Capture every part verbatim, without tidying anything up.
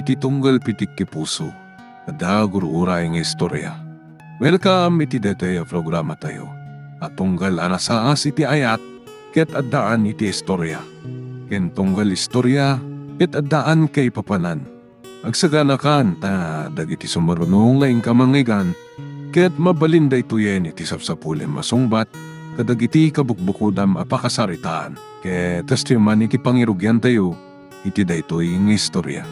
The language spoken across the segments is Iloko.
iti tunggal pitikki puso, adda gur-uray nga istorya. Welcome iti daytoy a programatayo a tunggal a nasaas iti ayat ket addaan iti istorya, ken tunggal istorya ket addaan kaipapanan. Agsaganakan ta dagiti sumaruno nga inka mangngegana ket mabalin daytoyen iti sapsapulem a sungbat kadagiti kabukbukodam a pakasaritaan. Ket kastoy man iti pangirugiantayo iti daytoy nga istorya.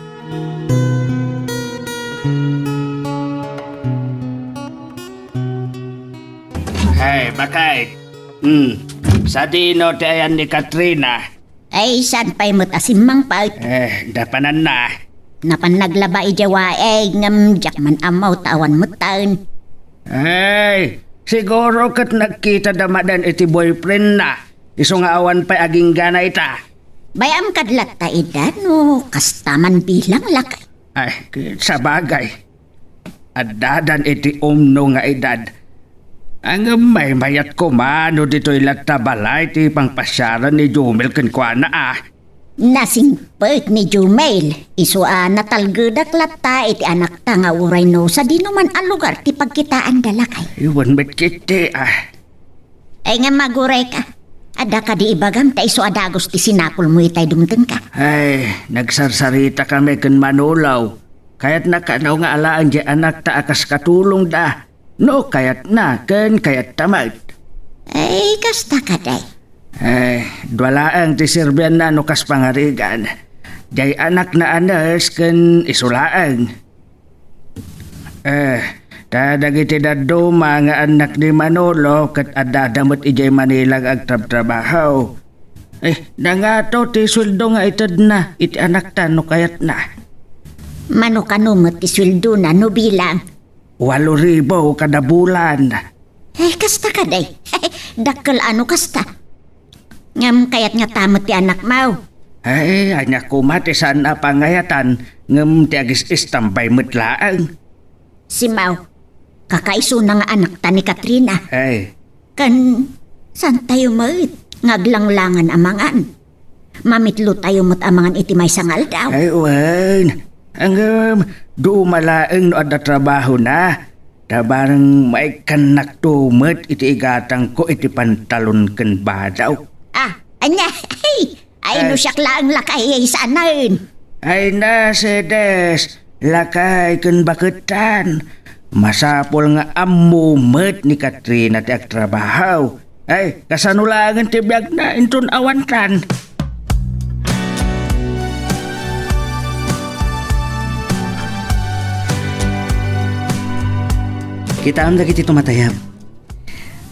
Hey, bakay. Hmm. Sadino ti ayan ni Katrina? Ay, saan pay met a simmangpet? Eh, napananna. Napan naglaba idiay waig, ngem diak man ammo ta awan metten. Ay, siguro ket nagkitada manen iti boyfriendna. Isu nga awan pay aginggana ita. Bay-am kad latta ida no kasta man bilang, lakay. Ay, sabagay. Addadan iti umno nga edad. Ngem maymayat koma no ditoy latta balay ti pangpasiaran ni Jumel kenkuana a. Nasingpet ni Jumel. Isu a natalgedak latta iti anakta nga uray no sadino man a lugar ti pagkitaanda, lakay. Wen met ketdi a. Ay, ngem agurayka. Adda kadi ibagam ta isu a dagus ti sinapulmo itay dumtengka? Ay, nagsarsarita kami ken Manolo. Kayatna kano nga alaen diay anakta a kas katulongda. No kayatna, ken kayatta met. Ay, kasta kadi. Ay, dua laeng ti serbianna no kas pangarigan. Diay anakna a nurse ken isu laeng. Eh, ta dagiti dadduma nga annak ni Manolo ket addada met idiay Manila nga agtrabtrabaho. Eh, nangato ti sueldo nga itedna iti anakta no kayatna? Mano kano met ti sueldona no bilang? Walo ribu kada bulan. Ay, kasta kadi. Dakkel a no kasta. Ngem kayat ngata met ti anakmo? Ay, ania koma ti saan a pangayatan, ngem ti agis-istambay met laeng. Simmao, kakaisuna nga anakta ni Katrina. Ay. Ken, saantayo met nga aglanglangan a mangan? Mamitlotayo met a mangan iti maysa nga aldaw. Ay, wen. Ngem, duma laeng no adda trabahona. Ta bareng maikkannakto met iti igatangko iti pantalon ken badaw. Ah, ania? Ay, ay, no siak laeng lakay, ay, saanen. Ay, nasides, lakay ken baketan. Masapul nga ammo met ni Katrina ti agtrabaho. Ay, kasano laengen ti biagna inton awantan? Kitaem dagiti tumatayab.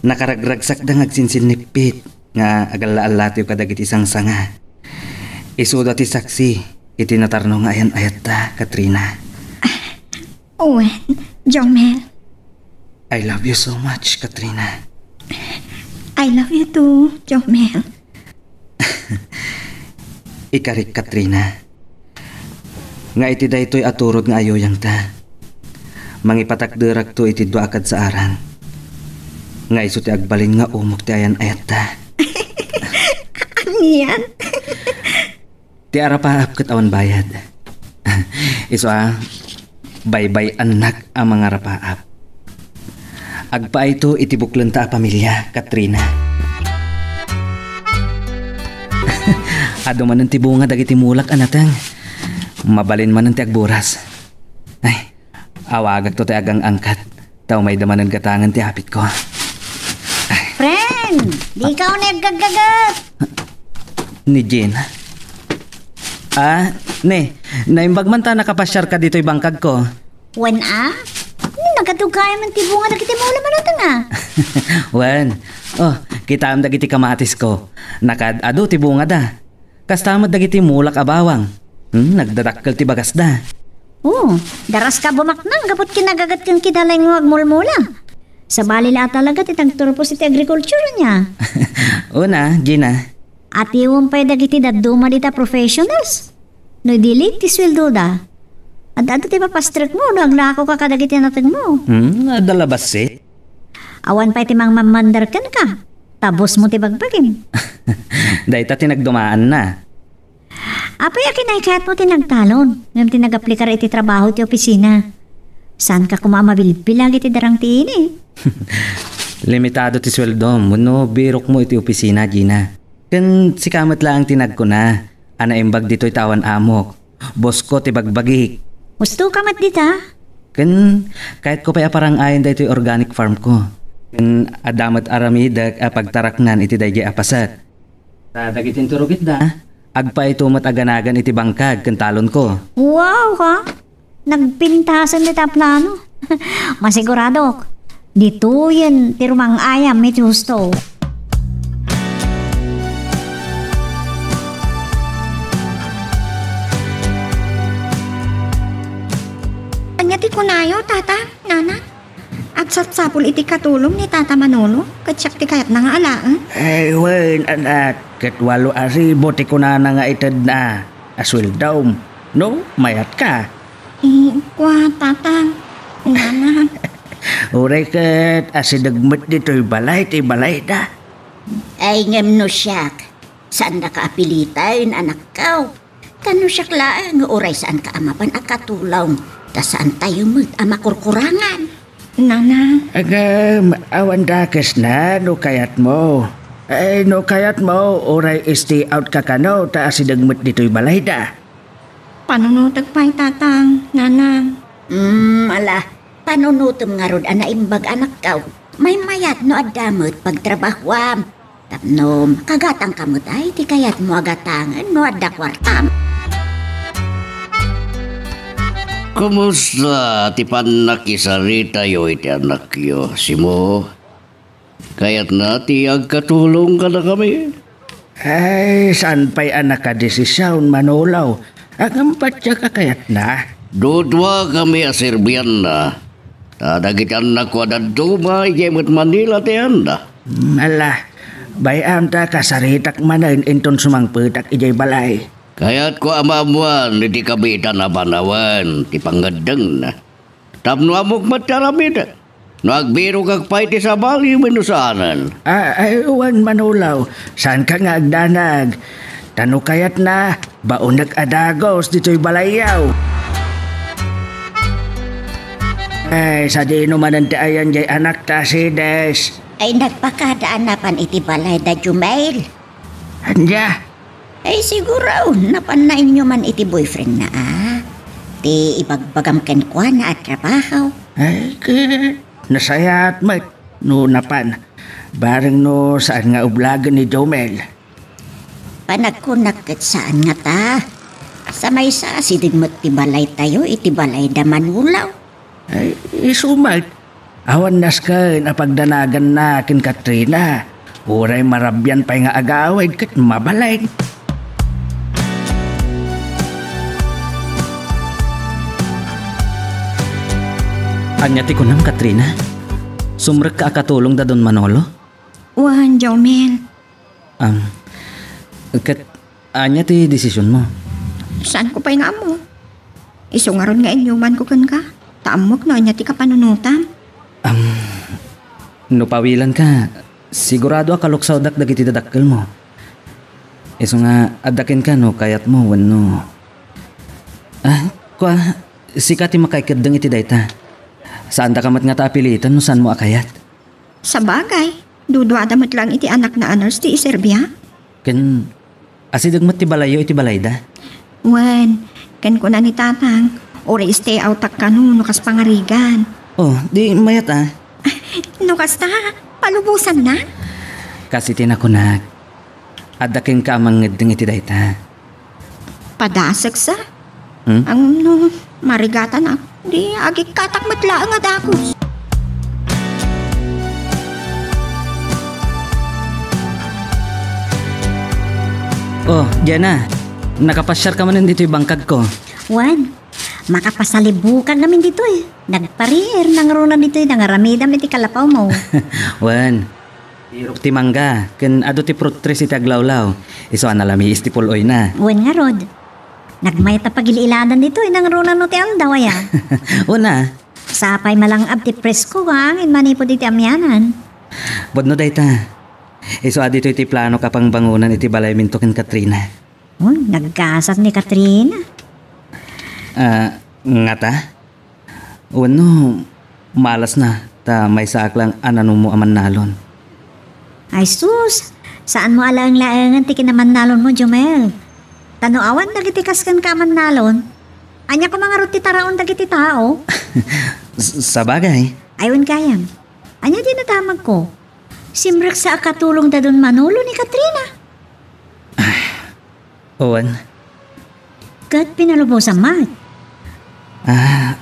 Nakaragragsakda nga agsinsinnippit nga agalla-allatiw kadagiti sangsanga. Isuda ti saksi iti natarno nga ayan-ayatta, Katrina. Wen, Jomel. I love you so much, Katrina. I love you too, Jomel. Ikarik, Katrina, nga iti daytoy a turod nga ayuyangta, mangipatakderakto iti dua a kadsaaran nga isu ti agbalin nga umok ti ayan-ayatta. Anian? Ti arapaap ket awan bayad. Isu a, baybay-annak a mangarapaap. Agpaayto iti buklenta a pamilia, Katrina. Adu manen ti bunga dagiti mulak a nateng. Mabalin manen ti agburas. Ay, awagakto ti agang-angkat. Ta umayda manen gatangen ti apitko. Friend, dika unay aggaggaget. Ni Jean. Ah, ne, naimbag man ta nakapasiarka ditoy bangkagko. Wen a? Ni, nagadu gayam ti bunga dagiti mulak a nateng a. Wen. Oh, kitaem dagiti kamatisko. Nakaad-adu ti bungada. Kasta met dagiti mulak a bawang. Hmm, nagdadakkel ti bagasda. Oh, daraska bumaknang gapu ti kinagaget ken kinalaing nga agmulmula. Sabali la a talaga ti nagturpos iti agriculture niya. Una, Gina. Atiwem pay dagiti dadduma dita professionals. No idi leave ti sueldoda, ad-adu ti papastrekmo no aglakoka kadagiti natengmo. Hmm, adda la bassit. Awan pay ti mangmammander kenka. Tabusmo ti bagbagim. Dayta ti nagdumaanna. Apay a kinaykayatmo ti nagtalon, ngem ti nagaplikar iti trabaho iti opisina? Saanka koma a mabilbilag iti darang ti ini? Limitado ti sueldom wenno birokmo iti opisina, Gina. Ken sika met laeng ti nagkuna a naimbag ditoy ta awan amok. Bosko ti bagbagik. Husto ka met dita? Ken kayatko pay a parang-ayen daytoy organic farm ko. Ken adda met aramidek a pagtaraknan iti daydiay a paset. Ta dagiti inturogitda, agpaito met a ganagan iti bangkag ken talonko. Wow, ha? Nagpintasen dita a plano. Masiguradok, ditoyen ti rumang-ayam iti husto. Ania ti kunayo, Tata, Nana? Agsapsapul iti katulong ni Tata Manolo, ket siak ti kayatna nga alaen. Ay, wen, anak, ket walo a ribu ti kunana nga itedna a sueldom. No, mayatka. Eh, kua, Tata, Nana. Uray ket asideg met ditoy balay ti balayda. Ay, ngem no siak, saandaka a piliten, anakko. Ta no siak laeng nga uray saanka a mapan a katulong, ta saantayo met a makurkurangan. Nana. Ngem, awan dakesna no kayatmo. Ay, no kayatmo, uray stay out ka kano, ta asideg met ditoy balayda. Panunotek pay, Tatang, Nana. Hmm, ala, panunotem ngarud a naimbag, anakko. Maymayat no adda met pagtrabahuam. Tapno makagatangka met ay ti kayatmo a gatangen no adda kuartam. Kumusta ti pannakisaritayo iti anakyo, Simo? Kayatna ti agkatulong kadakami? Ay, saan pay a nakadesision, Manolo. Agam patiak a kayatna. Duduakami a serbianna. Ta dagiti annakko a dadduma, idiay met Manila ti ayanna. Mm, ala, bay-am ta kasaritak manen inton sumangpetak idiay balay. Kayatko a maammoan iti kabiitan a panawen ti pangngeddengna. Tapno ammok met ti aramidek. No agbirokak pay ti sabali wenno saanen. Ah, ay, wen, Manolo, saanka nga agdanag. Ta no kayatna, baonek a dagus ditoy balayyo. Ay, sadino manen ti ayan jay anakta, Sides? Ay, nagpakada a napan iti balay da Jumel. Ania? Ay, siguro, napanna inyo man iti boyfriend na, a. Ti ibagbagam kenkuana a trabaho. Ay, ket nasayaat met no napan. Bareng no saan nga ublagen ni Jomel. Panagkunak ket saan ngata. Sa maysa, asideg met ti balaytayo iti balay da Manolo. Ay, isu met. Awan nasken a pagdanaganna ken Katrina. Uray marabian pay nga agawid ket mabalin. Ania ti kunam, Katrina? Sumrekka a katulong da Don Manolo? Wen, Jomel. Am, ket ania ti desisionmo? Saanko pay nga ammo. Isu ngarud nga inyumanko kenka, ta ammok no ania ti kapanunotam. Am, no pawilanka, sigurado a kaluksawdak dagiti dadakkelmo. Isu nga, adda kenka no kayatmo wenno. Ah, kua, sika ti makaikeddeng iti dayta. Saandaka met ngata a piliten no saanmo a kayat. Sabagay, duduada met laeng iti anakna a nurse ti iserbia. Ken asideg met ti balayyo iti balayda. Wen, ken kuna ni Tatang, uray stay out-ak kano no kas pangarigan. Oh, di mayat a. No kasta, palubosanna. Kas iti nakunak, adda kenka a mangngeddeng iti dayta. Padaseksa? Hmm? Ang no, marigatanak, di agikkatak met laeng a dagus. Oh, Jenna, nakapasiarka manen ditoy bangkagko. Wen, makapasalibukag ngamin ditoy. Nagpariir nangruna ditoy, nangaramidam iti kalapawmo. Wen, birok ti mangga, ken adu ti fruit trees iti aglawlaw. Isu a nalamiis ti pul-oyna. Wen ngarud, nagmayat a pagil-iladan ditoy, nangruna no ti aldaw, aya? Una. Sapay malangab ti presko nga angin manipud iti amianan. Pudno dayta. Isu a ditoy ti planok a pangbangonan iti balayminto ken Katrina. Uy, naggasat ni Katrina. Ah, ngata? Wenno, malasna ta maysaak lang a nanummo a mannalon? Ay sus, saanmo a laeng-laengen ti kinamannalonmo, Jumel. Ta no awan dagiti kas kenka a mannalon, ania koma ngarud ti taraon dagiti tao? S-, sabagay. Ay, wen gayam. Ania ti nadamagko? Simreksa a katulong da Don Manolo ni Katrina. Wen. Ket pinalubosam met. Ah,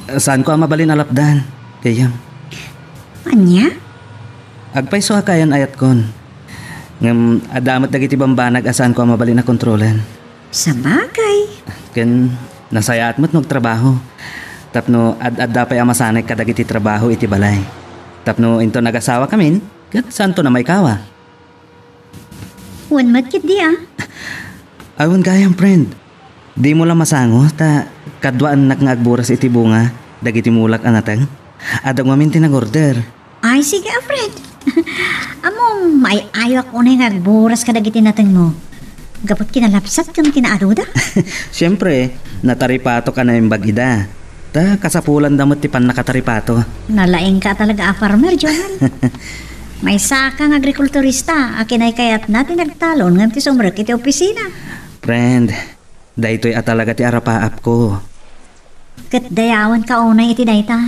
saanko a mabalin a lapdan, gayyem. Ania? Agpayso a kaayan-ayatkon. Ngem adda met dagiti bambanag a saanko a mabalin a kontrolen. Sabagay. Ken nasayaat met no agtrabaho. Tapno ad-adda pay a masanay kadagiti trabaho iti balay. Tapno inton agasawakamin, ket saanton a maikawa. Wen met ketdi, a. Ay, wen gayam, friend. Dimo la masango ta kaduaennak nga agburas iti bunga dagiti mulak a nateng. Adda ngamin ti nag-order. Ay, sige a, friend. Ammom, maay-ayoak unay nga agburas kadagiti natengmo. Gapu ti kinalabsat ken kinaaduda. Siempre, nataripatok a naimbag ida. Ta kasapulanda met ti pannakataripato. Nalaingka talaga a farmer, Jonel. Maysaka nga agrikulturista a kinaykayatna ti nagtalon ngem ti sumrek iti opisina. Friend, daytoy a talaga ti arapaapko. Ket dayawenka unay iti dayta.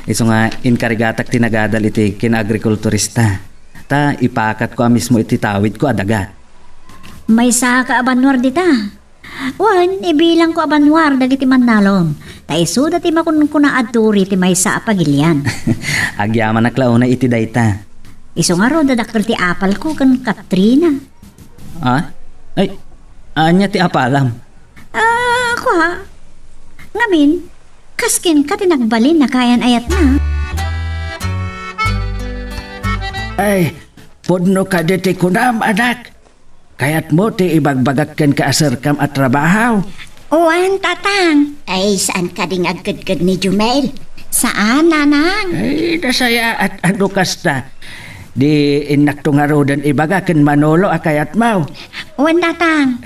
Isu nga inkarigatak ti nagadal iti kinaagrikulturista. Ta ipakatko a mismo iti tawidko a daga. Maysaka a bannuar dita. Wen, ibilangko a bannuar dagiti mannalon, ta isuda ti makunkuna a duri ti maysa a pagilian. Agyamanak la unay iti dayta. Isu ngarud a dakkel ti apalko ken Katrina. Ah? Ay, ania ti apalam? Ah, kua. Ngamin, kas kenka ti nagbalin a kaayan-ayatna. Ay, pudno kadi ti kunam, anak? Kayatmo ti ibagbagak kenka a serkam a trabaho? Wen, tatang. Ay, saan kadi nga agkedked ni Jumel? Saan, nanang. Ay, nasayaat a no kasta. Di innakto ngaruden ibaga ken Manolo a kayatmo. Wen, tatang.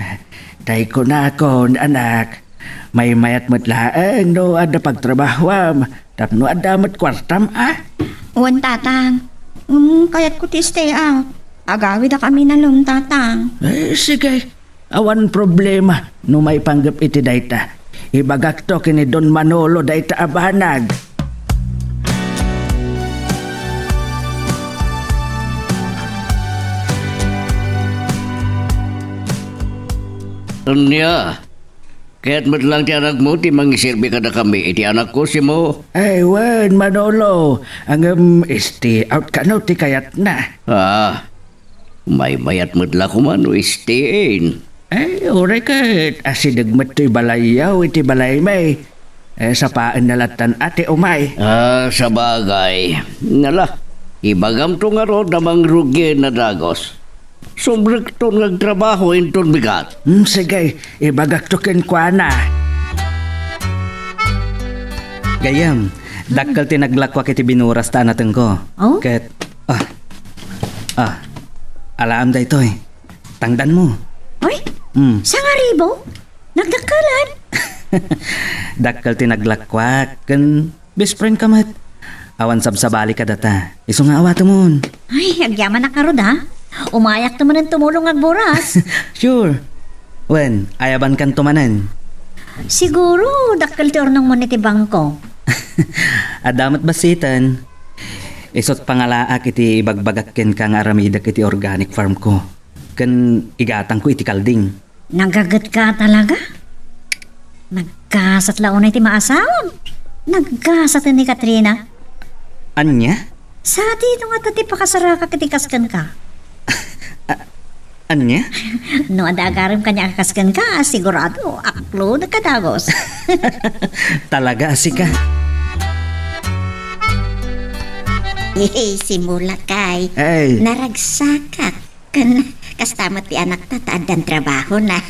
Tay kunakon, anak, maymayat met laeng no adda pagtrabahoam. Tapno adda met kuartam, a? Wen, tatang. Mm, kayatko ti stay out. Agawidakami nalum, tatang. Eh, sige. Awan problema no maipanggep iti dayta. Ibagakto ken ni Don Manolo dayta a banag. Ania? Kayat met lang ti anakmo ti mangiserbi kadakami iti anakko, Simo? Ay, wen, Manolo. Ngem stay out kano ti kayatna. Ah, maymayat met la koma no stay in. Ay, uray ket asideg met toy balayyo iti balaymi. Eh, sapaenna lattan a ti umay. Ah, sabagay. Nala, ibagamto ngarud a mangrugien a dagus. Sumrekton nga agtrabaho inton bigat. Hmm, sige, ibagakto kenkuana. Gayyem, dakkel ti naglakkuak iti binuras ta anatengko. Oh? Ket, ah, ah, alaem daytoy. Tangdanmo. Ay, Hmm. Sangaribo? Nagdakkelan? Dakkel ti naglakkuak ken best friend ka met. Awan sabsabali kadata. Isu nga awatemon. Ay, agyamanak ngarud, a. Umayakto manen tumulong agburas. Sure. Wen, ayabankanto manen. Siguro, dakkel ti urnongmon iti bangko. Adda met bassiten. Isut' pangalaak iti ibagbagak kenka nga aramidek iti organic farm ko. Ken igatangko iti kalding. Nagagetka talaga? Naggasat la unay ti maasawam. Naggasat ni Katrina. Ania? Sadino ngata ti pakasarakak iti kas kenka? A-, ania? No adda agarem kaniak a kas kenka, sigurado, aklodak a dagus. Talaga a sika. Hehe, simulakay. Ay. Naragsakak. Ken kasta met ti anakta ta addan trabahona.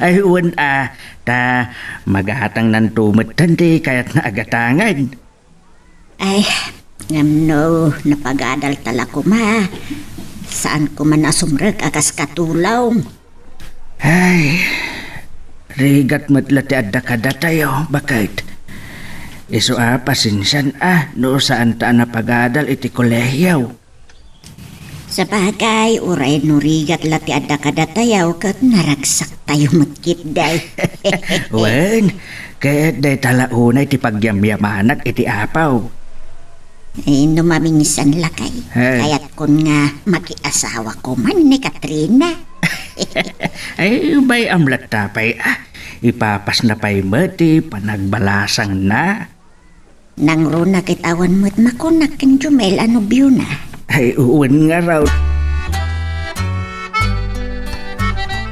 Ay, wen a, ta magatangnanto metten ti kayatna a gatangen. Ay, ngem no napagadalta la koma, saan koma a sumrek a kas katulong. Ay, rigat met la ti adda kadatayo, baket. Isu a, pasensian a no saanta a napagadal iti kolehiyo. Sabagay, uray no rigat la ti adda kadatayo ket naragsaktayo met ketdi. Wen, ket dayta la unay ti pagyamyamanak iti Apo. Eh, no maminsan lakay, Eh. kayatkon nga makiasawa koman ni Katrina. Ay, bay-am latta pay, ah. Ipapasna pay met ti panagbalasangna. Nangruna ket awan met makunak ken Jumel a nobiona. Ay, wen ngarud.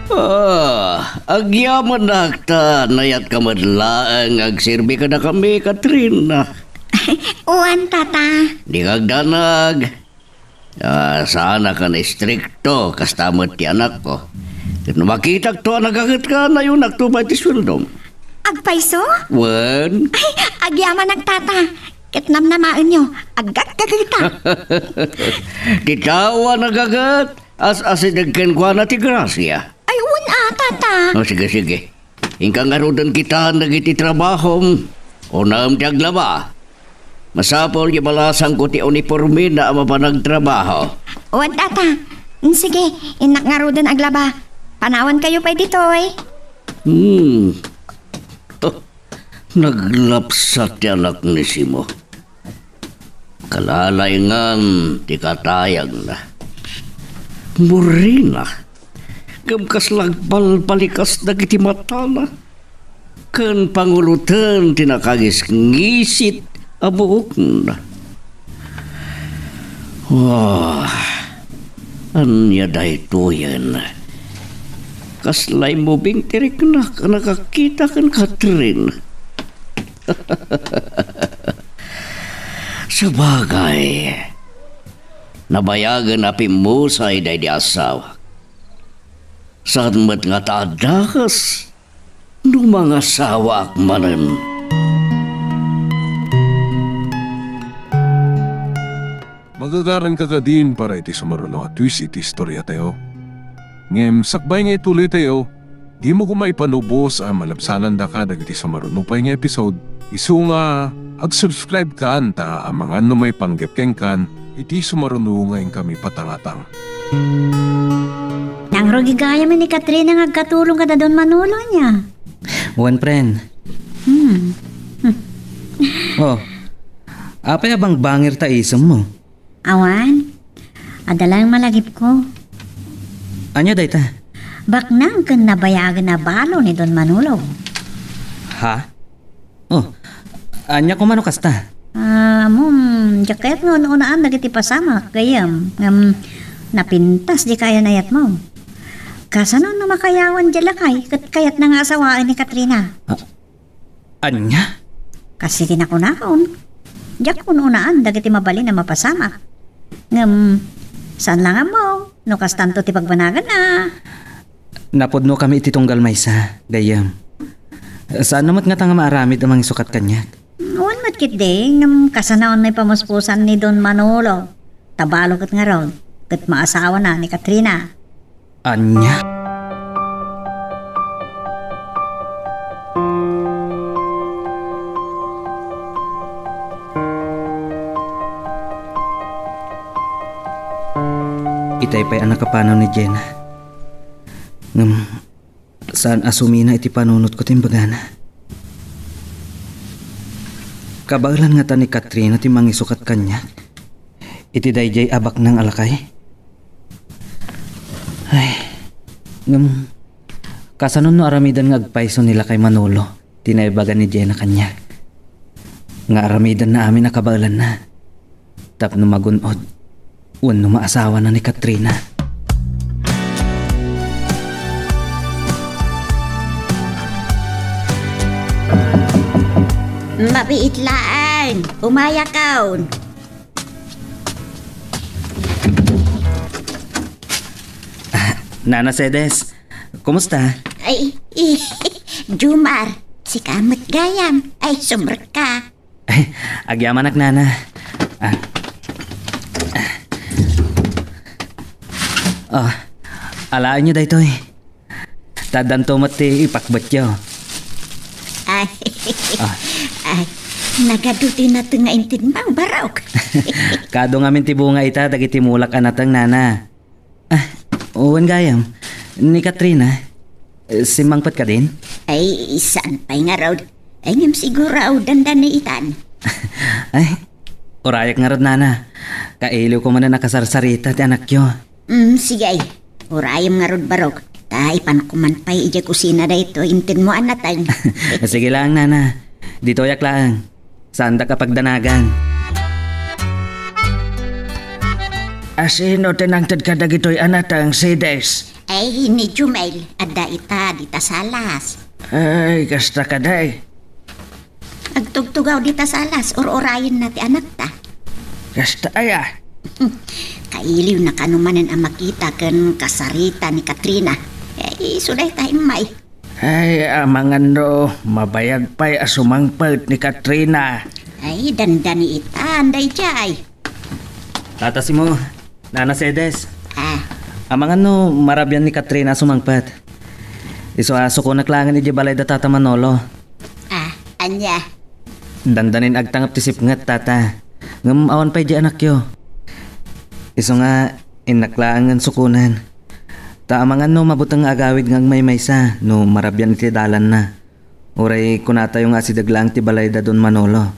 Ah, agyamanak ta nayatka met laeng nga agserbi kadakami, Katrina. Wen, Tata. Dika agdanag. Ah, saanak a istrikto, kasta met ti anakko. Ket no makitakto a nagagetka, nayunakto pay ti sueldom. Agpayso? Wen. Ay, agyamanak, Tata. Ket namnamaenyo, aggaggageta. Ti tao a nagaget, as-asideg kenkuana ti grasia. Ay, wen a, Tata. O, sige, sige. Inka ngaruden kitaan dagiti trabahom, unaem ti aglaba. Masapul nga ibalasangko ti unipormena a mapan agtrabaho. Wen, Tata. Mm, sige, innak ngaruden aglaba. Panawankayo pay ditoy. Hmm. Naglapsat ti anak ni Simo. Kalalaingan ti katayagna. Murrina. Ngem kasla agbalbalikas dagiti matana. Ken panguloten ti nakagisngisit a buokna. Ah, ania daytoyen? Kasla immubing ti riknak a nakakita ken Catherine. Sabagay, nabayagen a pimmusay daydi asawa. Saan met nga ta addakas no mangasawaak manen. Magagaranka kadin para iti sumaruno a twist iti istoriatayo. Ngem sakbay nga ituloytayo, dimo koma ipanubos a malabsanandaka dagiti sumaruno pay nga episode, isu nga ag-subscribe kan ta amangan no maipanggep kenkan iti sumaruno nga inkami patangatang. Nangrugi gayam ni Katrina nga agkatulong kada Don Manolo ania. Wen, friend. Hmm. Oh, apay a bangbangir ta isemmo? Awan. Adda laeng malagipko. Ania dayta? Baknang ken nabayagen a balo ni Don Manolo. Ha? Oh, ania koma no kasta? Ah, ammom, diak kayat nga un-unaan dagiti pasamak, gayyem, ngem napintas diay kayan-ayatmo. Kasano no makayawan diay lakay ket kayatna nga asawaen ni Katrina? Ah, ania? Kas iti nakunakon, diak un-unaan dagiti mabalin a mapasamak. Ngem, saan la nga ammom no kastanto ti pagbanaganna. Napudnokami iti tunggal maysa, gayyem. Saanna met ngata nga maaramid a mangisukat kaniak. Wen met ketdi, ngem kasano unay pamuspusan ni Don Manolo? Ta balo ket ngarud, ket maasawana ni Katrina. Ania? Itay pay a nakapanaw ni Jenna. Ngem, saan a sumina iti panunotko ti imbagana. Kabaelan ngata ni Katrina ti mangisukat kaniak iti daydiay a baknang a lakay? Ay, ngem, kasano no aramiden nga agpayso ni lakay Manolo ti naibaga ni Jenna kaniak? Nga aramidenna amin a kabaelanna tapno magun-od wenno maasawana ni Katrina. Mabiit laeng, umayakon. Ah, Nana Cedes, kumusta? Ay, i-, Jumar, sika met gayam. Ay, sumrekka. Ay, agyamanak, Nana. Ah. Ah. Oh, alaenyo daytoy. Ta addanto met ti ipakbetyo. Ay. Ah. Ay, nagadu ti nateng nga intedmo, Barok. Kaadu ngamin ti bunga ita dagiti mulak a nateng, nana. Ah, wen gayam. Ni Katrina, eh, simmangpet kadin? Ay, saan pay ngarud. Ay, ngem siguro, dandani itan. Ay, urayek ngarud, nana. Kailiwko manen a kasarsarita ti anakyo. Mm, sige. Urayem ngarud, Barok. Ta ipanko man pay idiay kusina daytoy intedmo a nateng. Sige laeng, nana. Ditoyak laeng. Saandak a pagdanagan. A sino ti nangted kadagitoy a nateng, Sides? Ay, ni Jumel. Adda ita dita salas. Ay, kasta kadi. Agtugtugaw dita salas, ur-urayenna ti anakta. Kasta aya? Kailiwna kano manen a makita ken kasarita ni Katrina. Eh, isu dayta immay. Ay, amangan no mabayag pay a sumangpet ni Katrina. Ay, dandani itan daydiay. Tata Simo, Nana Sedes. Ah. Amangan no marabian ni Katrina a sumangpet. Isu a sukonak laengen idiay balay da Tata Manolo. Ah, ania? Dandanin agtangep ti sipnget, Tata. Ngem awan pay di anakyo. Isu nga, innak laengen sukonen. Ta amangan no mabuteng nga agawid nga agmaymaysa no marabian iti dalanna. Uray kunatayo nga asideg laeng ti balay da Don Manolo.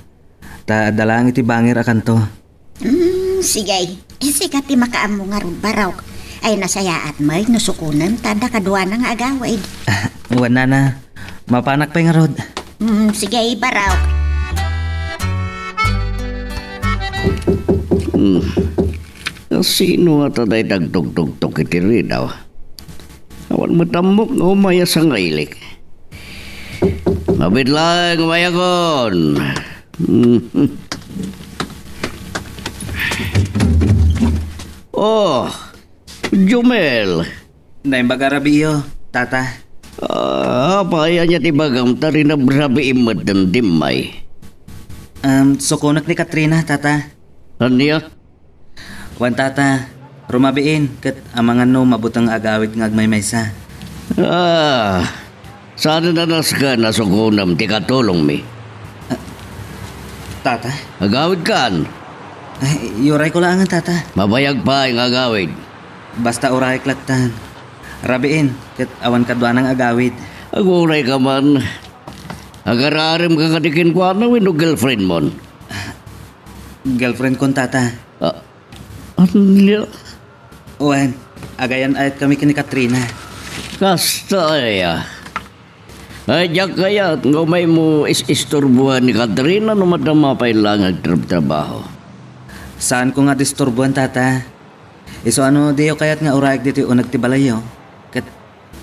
Ta adda laeng iti bangir a kanto. Hmm, sige. Sika ti makaammo ngarud, Barok. Ay, nasayaat met no sukonem ta adda kaduana nga agawid. Ah, wen, nana. Mapanak pay ngarud. Hmm, sige, Barok. Hmm. Sino ngata dayta agtugtugtok iti ridaw? Awan met ammok nga umay a sangailik. Mabiit laeng, umayakon. Oh, Jumel. Naimbag a rabiiyo, Tata. Ah, apay ania ti ibagam ta rinabrabiim met dimmay? Um, sukonek ni Katrina, Tata. Ania? Wen, Tata, rumabiin ket amangan no mabuteng nga agawid nga agmaymaysa. Ah, saan a nasken a sukonem ti katulongmi? Ah, Tata? Agawidkan. Ay, urayko laengen, Tata. Mabayag pay nga agawid. Basta urayek lattan. Rabiin, ket awan kaduana nga agawid. Agurayka man. Agararemka kadi kenkuana wenno girlfriendmon? Girlfriendkon, Tata. Ah, ania? Wen, agayan-ayatkami ken ni Katrina. Kasta aya. Ay, diak kayat nga umaymo is-isturboan ni Katrina no madama pay laeng nga agtrabtrabaho. Saanko nga disturboan, Tata. Isu a no diyo kayat nga urayek ditoy uneg ti balayyo, ket,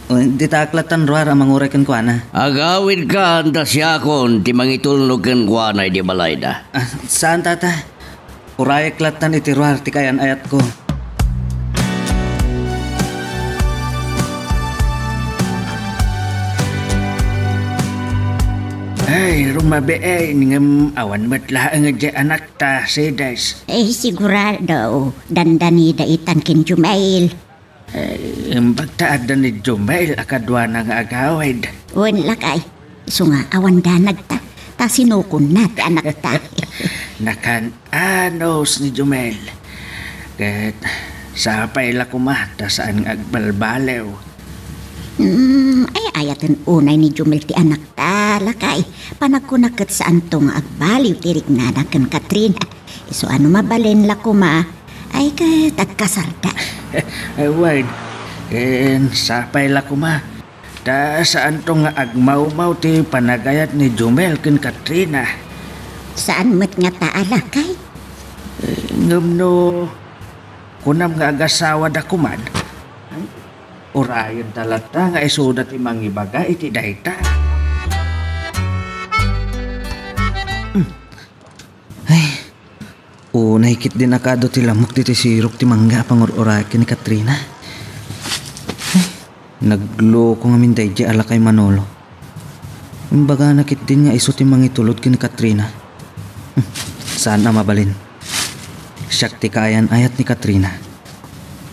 o, ditaak lattan ruar a manguray kenkuana. Agawidkan ta siakon ti mangitulnog kenkuana idiay balayda. Ah, saan, Tata. Urayek lattan iti ruar ti kayan-ayatko. Ay, rumabiin, ngem awan met laeng idiay anakta, Sides. Eh, sigurado, dandanida itan ken Jumel. Eh, imbag ta adda ni Jumel a kaduana nga agawid. Wen, lakay. Isu nga awan danagta, ta sinukonna ti anakta. Nakan-anos ni Jumel. Ket sapay la koma ta saan nga agbalbaliw. Mm, ay, ayaten unay ni Jumel ti anakta, lakay. Panagkuna ket saanto nga agbaliw ti riknana ken Katrina. Isu a no mabalin la koma, ay ket agkasarda. Ay, wen, ken sapay la koma. Ta saanto nga agmawmaw ti panagayat ni Jumel ken Katrina. Saan met ngata a lakay? Eh, ngem no kunam nga agasawada koman, ay, urayenta latta nga isuda ti mangibaga iti dayta. Hmm. Ay, unay ketdin a kaadu ti lamok ditoy sirok ti mangga a pangur-urayak ken ni Katrina. Ay, nagloko ngamin daydiay a lakay Manolo. Imbagana ketdin nga isu ti mangitulod ken ni Katrina. Hmm, saan a mabalin. Siak ti kaayan-ayat ni Katrina.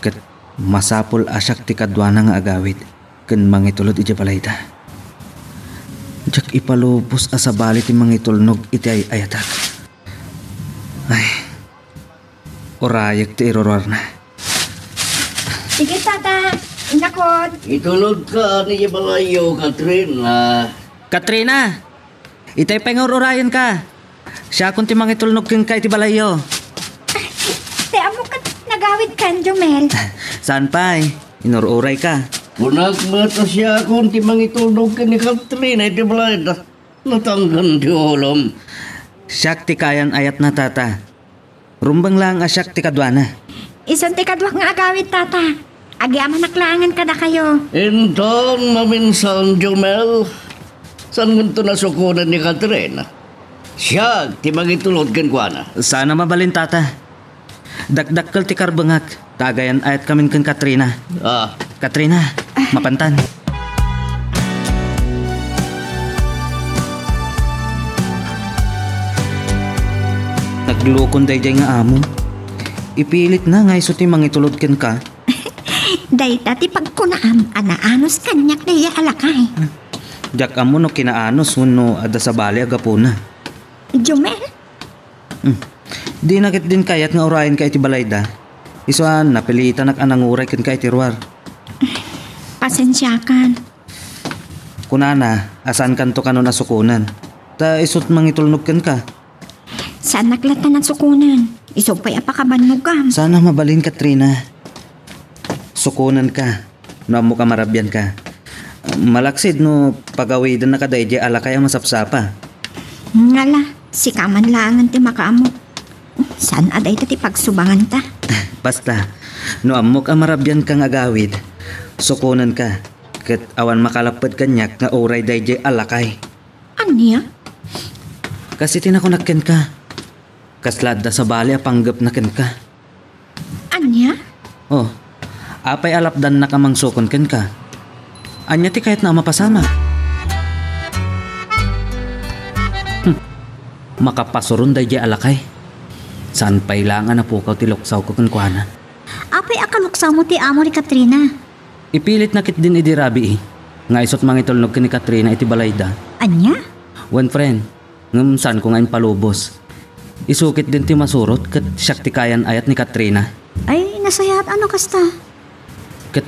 Ket masapul a siak ti kaduana nga agawid. ken mangitulod idiay balayda. Diak ipalubos a sabali ti mangitulnog iti ay-ayatak. Ay, urayek ti iruruarna. Sige, tata. Inakon. Itulodka idiay balayyo, Katrina. Katrina! Itay pay nga ur-urayenka. Siakon ti mangitulnog kenka iti balayyo. Ti ammok ket nagawidkan, Jomel. Saan pay? Inur-urayka. Kunak met a siakon ti mangitulnog ken ni Katrina iti balayda. Natanggan ti ulom. Siak ti kayan-ayatna, tata. Rumbeng laeng a siak ti kaduana. Isun ti kaduak nga agawid, tata. Agyamanak laengen kadakayo. Inton maminsan, Jomel, saan ngunto nasukonen ni Katrina? Siak ti mangitulod kenkuana. Saan a mabalin, tata. Dakdakkel ti karbengak. Tagayan-ayatkamin ken Katrina. Ah. Katrina, mapantan. Naglukon daydiay nga amo. Ipilitna nga isu ti mangitulod kenka. Dayta ti pagkunaam a naanus kaniak daydiay a lakay. Diak ammo no kinaanus wenno adda sabali a gapuna. Jomel? Hmm. Dina ketdin kayat nga urayenka iti balayda. Isu a napilitanak a nanguray kenka iti ruar. Pasensiakan. Kunana a saankanto kanon a sukonen. Ta isut mangitulnog kenka. Saannak latta a sukonen. Isu pay a pakabannogam. Saan a mabalin, Katrina. Sukonenka. No ammok a marabianka. Malaksid no pagawidennaka daydiay a lakay a masapsapa. Ngala, sika man laengen ti makaammo. Saan a dayta ti pagsubanganta? Basta, no ammok a marabianka nga agawid, sukonenka, ket awan makalapped kaniak nga uray daydiay a lakay. Ania? Kas iti nakunak kenka, kasla adda sabali a panggepna kenka. Ania? Oh, apay a lapdannak a mangsukon kenka? Ania ti kayatna a mapasamak? Hmm. Makapasuron daydiay a lakay. Saan pay laeng a napukaw ti luksawko kenkuana. Apay a kaluksawmo ti amo ni Katrina? Ipilitna ketdin idi rabii nga isut mangitulnog ken ni Katrina iti balayda. Ania? Wen, friend, ngem saanko nga impalubos. Isu ketdin ti masurot ket siak ti kayan-ayat ni Katrina. Ay, nasayaat a no kasta. Ket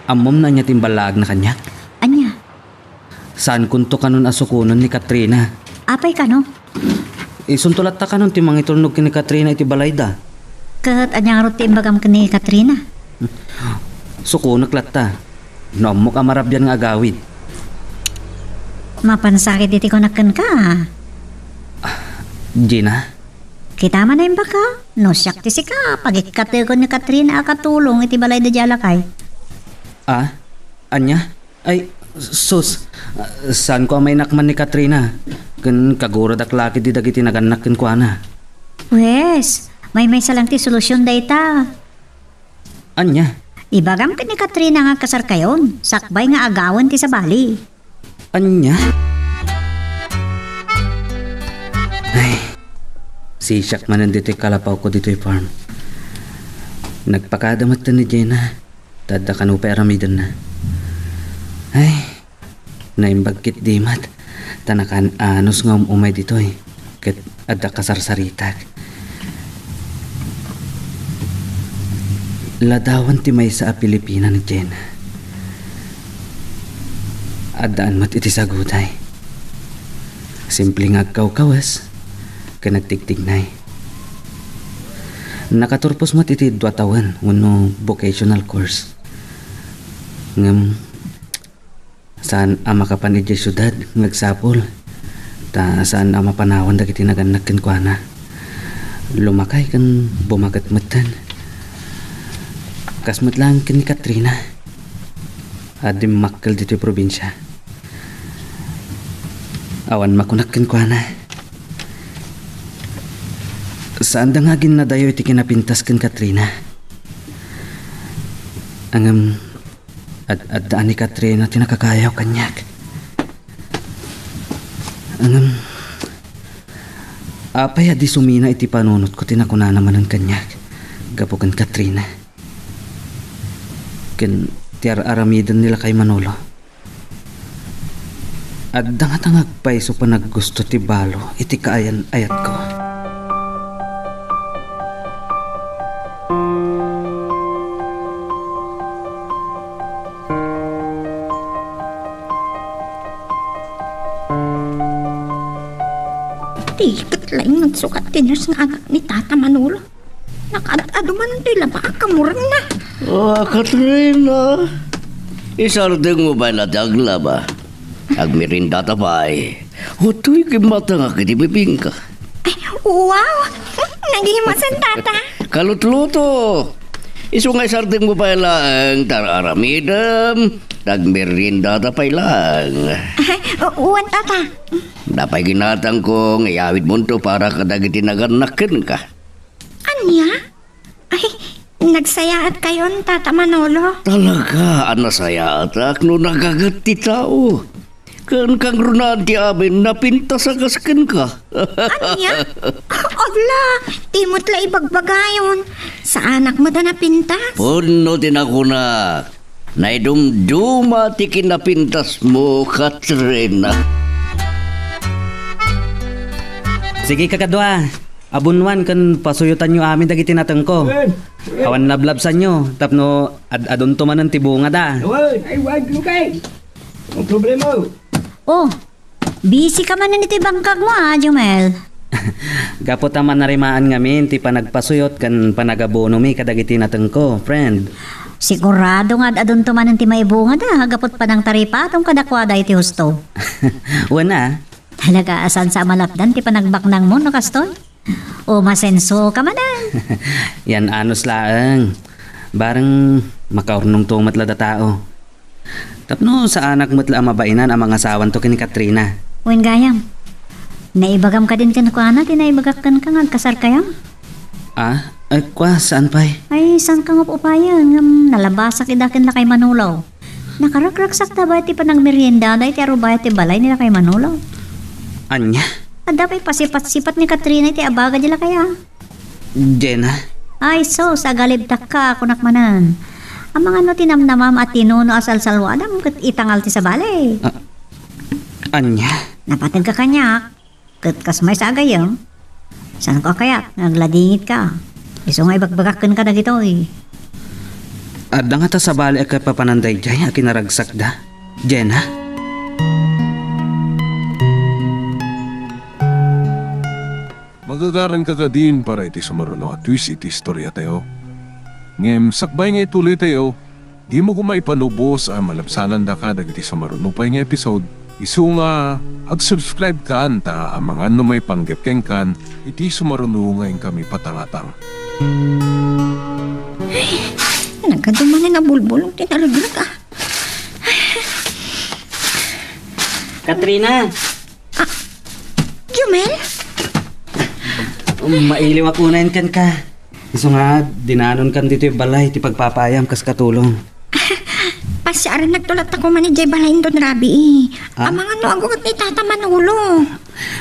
ammom no ania ti imballaagna kaniak? Ania? Saankonto kanon a sukonen ni Katrina. Apay kano? Isunto latta kanon ti mangitulnog ken ni Katrina iti balayda. Ket ania ngarud ti imbagam ken ni Katrina? Sukonek latta. No ammok a marabian nga agawid. Mapansakit iti kunak kenka. Gina? Kita man a imbaka, no siak ti sika, pagikkatekon ni Katrina a katulong iti balayda diay a lakay. Ah? Ania? Ay, sus, saanko a mainakman ni Katrina. Ken kaguradak la ketdi dagiti nagannak kenkuana. Pues, maymaysa lang ti solusion dayta. Ania? Ibagam ken ni Katrina nga agkasarkayon, sakbay nga agawen ti sabali. Ania? Ay, sisiak manen ditoy kalapawko ditoy farm. Nagpakada met ni Jenna. Ta adda kano pay aramidenna. Ay, naimbag ketdi met, ta nakaan-anus nga um-umay ditoy, ket adda kasarsaritak. Ladawan ti maysa a Pilipina ni Jenna. Addaan met iti saguday. Simple nga agkawkawes ken agtigtignay. Nakaturpos met iti dua tawen wenno vocational course. Ngem, saan a makapan idiay siudad nga agsapul, ta saan a mapanawan dagiti nagannak kenkuana. Lumakay ken bumaket metten. Kas met laeng ken ni Katrina a dimmakkel ditoy probinsia. Awan makunak kenkuana. Saanda nga aginnadayo iti kinapintas ken Katrina. Ngem, ad-, adda ni Katrina ti nakakayaw kaniak. Ngem, apay a di sumina iti panunotko ti nakunana manen kaniak gapu ken Katrina? Ken ti ar-aramiden ni Lakay Manolo. Adda ngata nga agpayso panaggusto ti balo iti kaayan-ayatko. Ti ket laeng nagsukat ti nurse nga anak ni Tata Manolo. Nakaad-adu man toy laba a kamurangna. Ah, Katrina, isardengmo pay la ti aglaba. Agmeriendata pay. Utoy kimmatangak iti bibingka. Ay, wow! Nagimasen, Tata. Kalutluto! Isu nga isardengmo pay laeng ti ar-aramidem. Agmeriendata pay laeng. Ay, u-, uwan, Tata. Dapay ginatangko nga iyawidmonto para kadagiti nagannak kenka. Ania? Ay, nagsayaatkayon, Tata Manolo. Talaga a nasayaatak no nagaget ti tao. Ken kangrunaan ti amin, napintas a kas kenka. Ania? Ala, ti met la ibagbagayon. Saanak met a napintas? Pudno ti nakunak. Naidumduma ti kinapintasmo, Katrina. Sige, kakadua. Abunwan ken pasuyotanyo amin dagiti natengko. Wen, wen. Awan lablabsanyo tapno ad-adunto manen ti bungada. Wen, ay, wen, Lupe. Ang problema. Oh, busy ka manen iti bangkagmo, a, Jumel. Gapu ta manarimaan ngamin ti panagpasuyot ken panagabonomi kadagiti natengko, friend. Sigurado nga ad-adunto manen ti maibungada, gapu ta panangtaripatom kadakuada iti husto. Wen a. Talaga a saan sa a malapdan ti panagbaknangmo no kastoy? O masenso ka manen. Yan anus laeng. Bareng makaurnongto met la datao. Tapno saanak met la a mabainan a mangasawanto ken ni Katrina. Wen gayam. Naibagam kadin kenkuana ti naibagak kenka nga agkasarkayam? Ah, ay, kua, saan pay? Ay, saan ka nga upayen? Ngem nalabasak ida ken lakay Manolo. Nakaragragsakda bayat ti panagmeriendada iti arubayat ti balay ni lakay Manolo. Ania? Adda pay pasipat-sipat ni Katrina iti abaga di lakay a. Jenna? Ay, sus, agalibtakka, kunak manen. Amangan no ti namnamam a tinuno a salsalwadam ket itangal ti sabali. Ah, ania? Napateg ka kaniak. Ket kas maysa a gayyem, saanko a kayat nga agladingit ka. Isu nga ibagbagak kenka dagitoy. Adda ngata sabali a kaipapanan daydiay a kinaragsakda, Jenna? Magagaranka kadin para iti sumaruno a twist iti istoriatayo. Ngem sakbay nga ituloytayo, dimo koma ipanubos a malabsanandaka dagiti sumaruno pay nga episode. Isu nga, ag-subscribe kan ta amangan no maipanggep kenkan iti sumaruno nga inkami patangatang. Nagadu manen a bulbulong ti naragrag, a. Katrina! Ah, Jumel? Um, mailiwak unayen kenka. Isu nga, dinanonkan ditoy balay ti pagpapaayam kas katulong. Pasiarennak tulad ta kuman idiay balay ni Don Rabi, eh. Ah? Amangan no agugat ni Tata Manolo.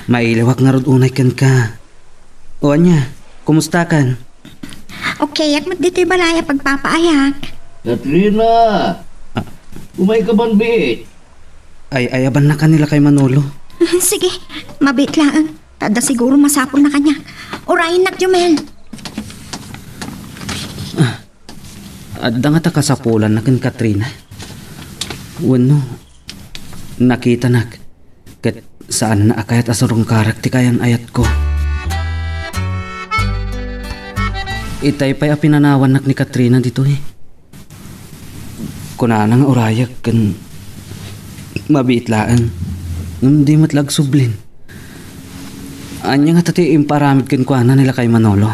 Mailiwak ngarud unay kenka. O ania, kumustakan? Okay, ak met ditoy balay a pagpapaayak. Katrina! Ah. Umay ka man, bit? Ay, ayabanna ka ni lakay Manolo. Sige, mabit laeng. Ta adda siguro masapulna kaniak. Urayennak, Jumel. Ah, adda ngata kasapulanna ken Katrina. Wenno, nakitanak ket saanna a kayat a surungkarak ti kaayan-ayatko. Itay pay a pinanawannak ni Katrina ditoy. Kunana nga urayak ken mabiit laeng, ngem di met la agsublin. Ania ngata ti imparamid kenkuana ni lakay Manolo?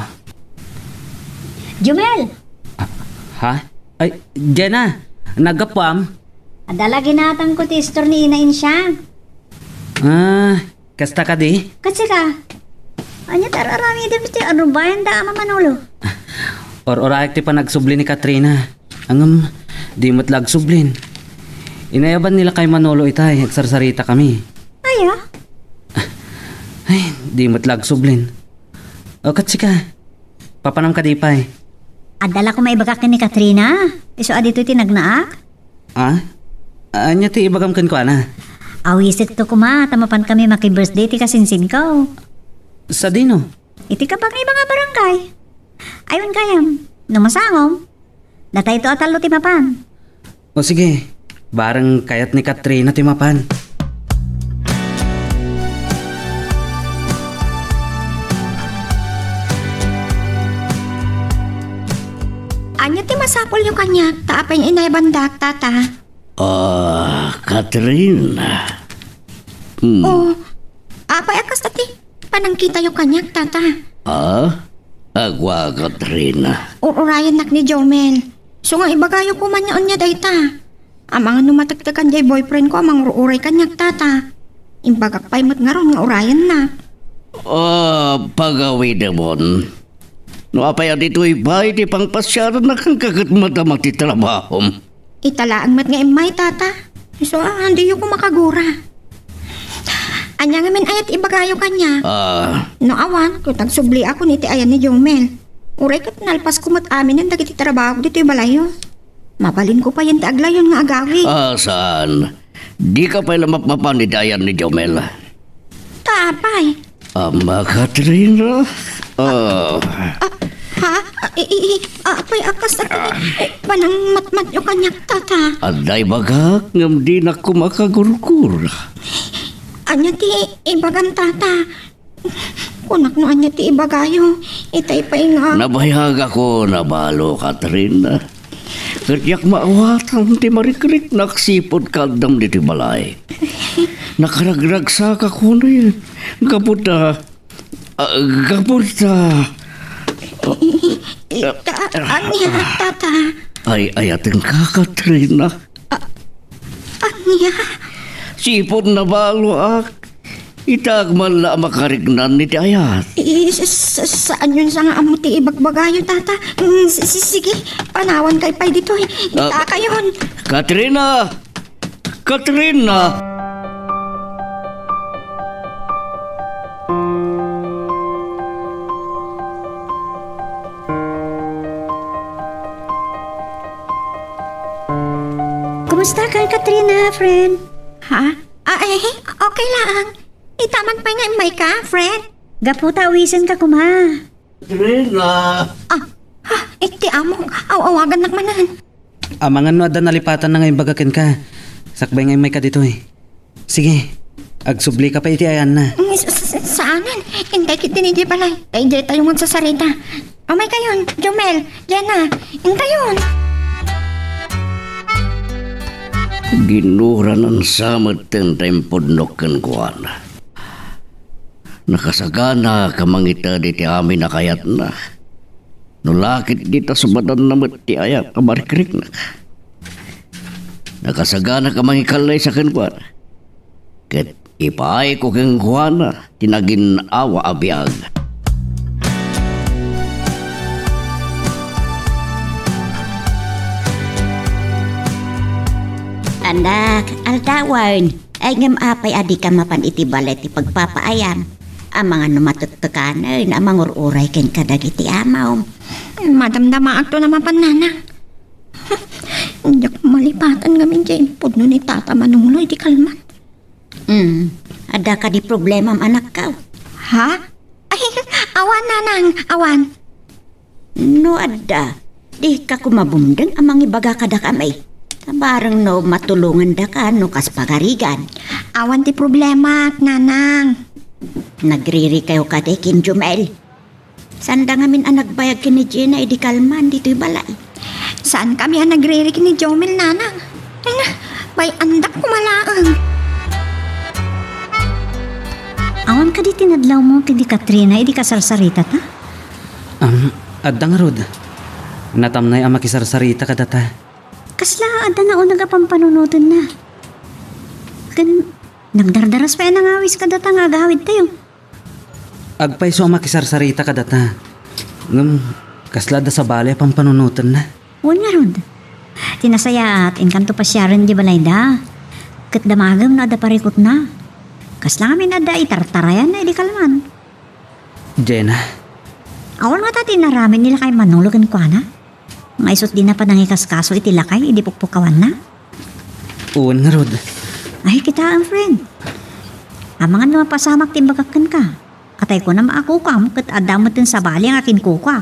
Jumel! Ah, ha? Ay, Jenna! Naggapuam? Adda la ginatangko ti istor ni Ina Insia. Ah, kasta kadi? Ket sika? Ania ti ar-aramidem iti arubayanda, Ama Manolo? Or-orayak ti panagsubli ni Katrina. Ngem, di met la agsublin. Inayaban ni lakay Manolo itay, agsarsarita kami. Aya? Ay, di met la agsublin. O, ket sika? Papanam kadi pay? Adda la koma ibagak ken ni Katrina. Isu a ditoy ti nagnaak? Ah? Ania ti ibagam kenkuana? Awisekto koma ta mapankami maki-birthday ti kasinsinko. Sadino? Iti kabagay nga barangay. Ay, wen gayam, no masangom, datayto a tallo ti mapan. O sige, bareng kayat ni Katrina ti mapan. Ania ti masapulyo kaniak ta apay nga inaybandak, Tata? Ah, Katrina. Hmm. Oh, apay a kasta ti panangkitayo kaniak, Tata? Ah? Agwa, Katrina. Ur-urayennak ni Jomel. So nga ibagayo koma ania dayta. Amangan no matektekan jay boyfriend ko a mangur-uray kaniak, Tata. Imbagak pay met ngarud nga urayennak. Ah, pagawidemon. No apay a ditoy pay ti pangpasiarannak, kenka ket madama ti trabahom. Ita laeng met nga immay, Tata. So, ah, diyo ko makagura. Ania ngamin aya ti ibagayo kaniak? Ah. No awan, ket agsubliakon iti ayan ni Jomel. Uray ket nalpasko met aminen dagiti trabahok ditoy balayyo. Mabalinko payen ti aglayon nga agawid. Ah, saan? Dika pay la mapmapan iti ayan ni Jomel. Ta apay? Ama Katrina? Ah. Ah, ha? Ah, i, i, i, ah, apay a kasta ti, eh, panangmatmatyo kaniak, Tata? Adda ibagak ngem dinak koma kagurgura. Ania ti ibagam, Tata? Kunak no ania ti ibagayo. Itay pay nga. Nabayagakon a balo, Katrina. Ket diak maawatan ti marikriknak sipud kaaddam ditoy balay. Nakaragragsakakon, eh. Gapu ta, ah, gapu ta. Ita, ania, Tata? Ay, ayatenka, Katrina. Ah, ania? Sipud nabaloak. Itaak man la a makariknan iti ayat. I, sa, sa, saanyon sa nga ammo ti ibagbagayo, Tata? Mm, si, si, sige, panawan kay pay ditoy. Ah, itakayon. Katrina! Katrina! Kumusta ka, Katrina, friend? Ha? Ah, eh, okay lang. Ita man pay nga immay ka, friend? Gapu ta awisen ka koma. Katrina! Ah, ha, iti amok. Aw-awagannak manen. Amangan no adda nalipatanna nga imbaga kenka. Sakbay nga immay ka ditoy. Sige, agsubli ka pay iti ayanna. Mm, s-, s-, saanen. Intay ket dinidiay balay. Tay, diay tayo magsasarita. Umay kayon, Jomel, Jenna, intayon. Ginuranan sa metten ta impudnok kenkuana. Nakasagana ka mangited iti amin a kayatna. No la ket dita sumadanna met ti ayat a marikriknak. Nakasagana ka mangikallaysa kenkuana. Ket ipaayko kenkuana ti nagin-awa a biag. Anak, aldawen. Ay, ngem apay a dika mapan iti balay ti pagpapaayam? Amangan no matektekanen a mangur-uray kenka dagiti amom. Madamdamaakto a mapan, nanang. Diak malipatan ngamin diay impudno ni Tata Manolo iti kalman. Hmm, adda kadi problemam, anakko? Ha? Ay, awan, nanang, awan. No adda, dika koma bumdeng a mangibaga kadakami. Ta bareng no matulongandaka no kas pagarigan. Awan ti problema, nanang. Nagririkayo kadi ken Jomel? Saanda ngamin a nagbayag ken ni Jenna idi kalman ditoy balay. Saankami a nagriri ken ni Jomel, nanang. Ay na, bay-andak koma laeng. Awan kadi ti nadlawmo ken ni Katrina idi kasarsaritata? Am, adda ngarud. Natamnay a makisarsarita kadata. Kasla adda nauneg a pampanunotenna? Ken nagdardaras pay a nangawis kadata nga agawidtayo. Agpayso a makisarsarita kadata. Ngem kasla adda sabali a pampanunotenna? Wen ngarud. Ti nasayaat, inkanto pasiaren di balayda. Ket damagem no adda parikutna. Kasla ngamin adda itartarayanna idi kalman. Jenna. Awan ngata ti inaramid ni lakay Manolo kenkuana? Nga isut' dina panangikaskaso iti lakay idi pukpukawanna? Wen ngarud. Ay, kitaem, friend. Amangan no mapasamak ti imbagak kenka. Katay kunam a kukam, ket adda met ti sabali nga kinkuka.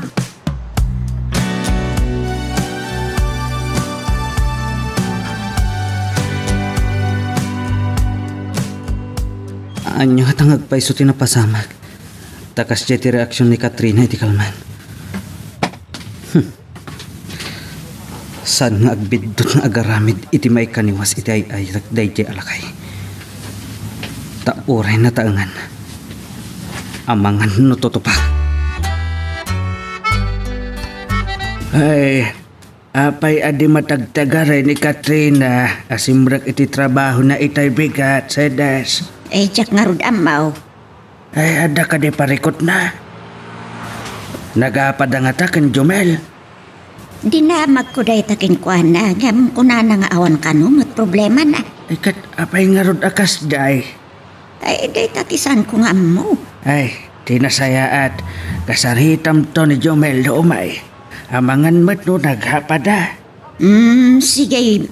Ania ngata nga agpayso ti napasamak? Ta kasdiay ti reaksion ni Katrina iti kalman. Hmm. Saan nga agbiddut nga agaramid iti maikaniwas iti ay-ayatek daydiay a lakay. Ta uray nataengan, amangan no tutupak. Ay, apay a di matagtagari ni Katrina a simrek iti trabahona itay bigat, Sedes? Eh, diak ngarud ammo. Ay, adda kadi parikutna? Nagapada ngata ken Jumel? Dinamagko dayta kenkuana, ngem kunana nga awan kano met problemana. Ay, ket apay ngarud a kasdiay? Ay, dayta ti saanko nga ammo. Ay, ti nasayaat, kasaritamto ni Jumel no umay. Amangan met no nagapada. Hmm, sige.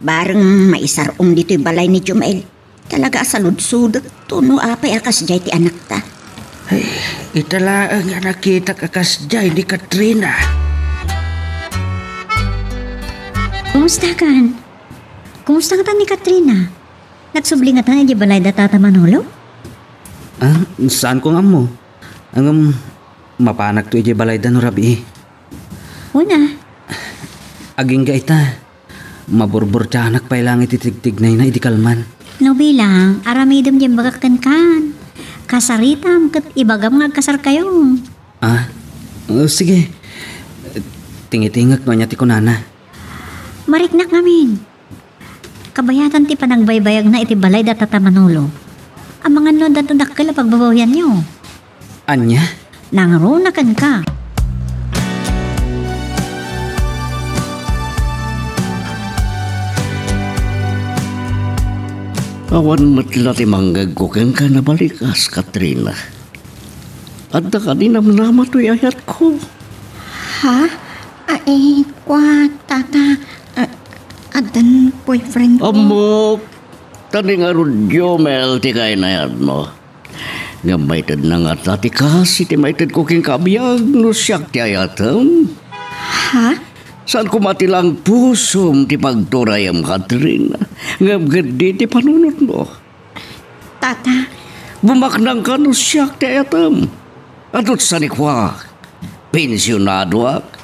Bareng maisar-ong ditoy balay ni Jumel. Talaga a saludsodekto no apay a kasdiay ti anakta. Ay, ita laeng a nakitak a kasdiay ni Katrina. Kumusta kan? Kumusta ngata ni Katrina? Nagsubli ngata idiay balay da Tata Manolo? Ah, saanko nga ammo. Ngem, mapanakto idiay balay da no rabii. Una. Agingga ita. Maburburtianak pay laeng iti tigtignayna idi kalman. No bilang, aramidem diay imbagak kenkan. Kasaritam ket ibagam nga agkasarkayo. Ah, oh, sige. Tingitingek no ania ti kunana. Mariknak ngamin. Kabayatan ti panagbaybayagna iti balay da Tata Manolo. Amangan no adda dakkel a pagbabawianyo. Ania? Nangruna kenka. Awan met la ti mangngegko kenka, nabalikas, Katrina. Adda kadi namnama toy ayatko? Ha? Ay, kua, tata, ah, addan boyfriend ko. Ammok, ta di ngarud Jumel ti kainayatmo. Ngem maitedna ngata ti kas iti maitedko kenka a biag no siak ti ayatem. Ha? Saan koma ti laeng pusom ti pagturayem, Katrina, ngem ketdi ti panunotmo. Tata. Bumaknangka no siak ti ayatem. Adu ti sanikuak, pensionadoak.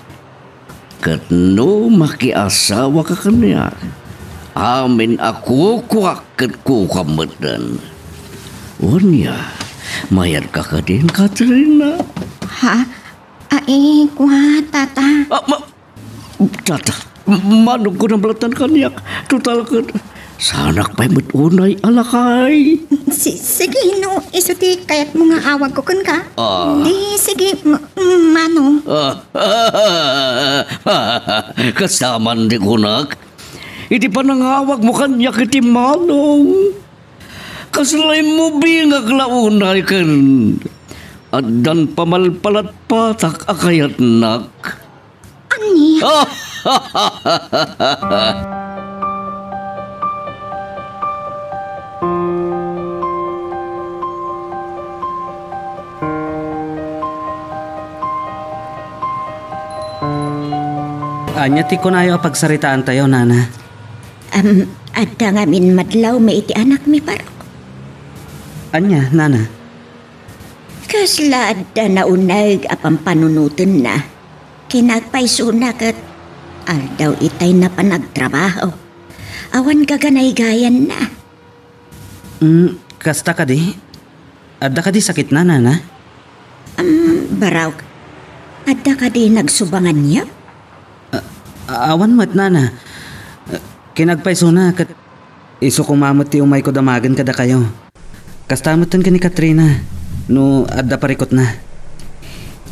Ket no makiasawaka kaniak, amin a kukuak ket kukam metten. Ania, mayarka kadin, Katrina? Ha? Ay, kua, tata. Ah, ma-, Tata, manong ko namlatan kaniak. Total ket, saanak pay met unay a lakay. Si-, sige, no isu ti kayatmo nga awagko kenka. Ah. Di, sige, m-, m-, manong. Ah, kasta man ti kunak. Iti panangawagmo kaniak iti manong. Kasla immubingak la unay ken addan pamalpalatpatak a kayatnak. Ania? Ania ti kunayo a pagsaritaantayo, Nana? Am, adda ngamin madlawmi iti anakmi, Barok. Ania, Nana? Kasla adda nauneg a pampanunotenna. Kinagpaysona ket aldaw itay napan agtrabaho. Awan gaganaygayanna. Mm, kasta kadi? Adda kadi sakitna, Nana? Am, Barok, adda kadi nagsubanganyo? A-, awan met, Nana. A, kinagpaysona ket isu koma met ti umayko damagen kadakayo. Kasta metten ken ni Katrina no adda parikutna.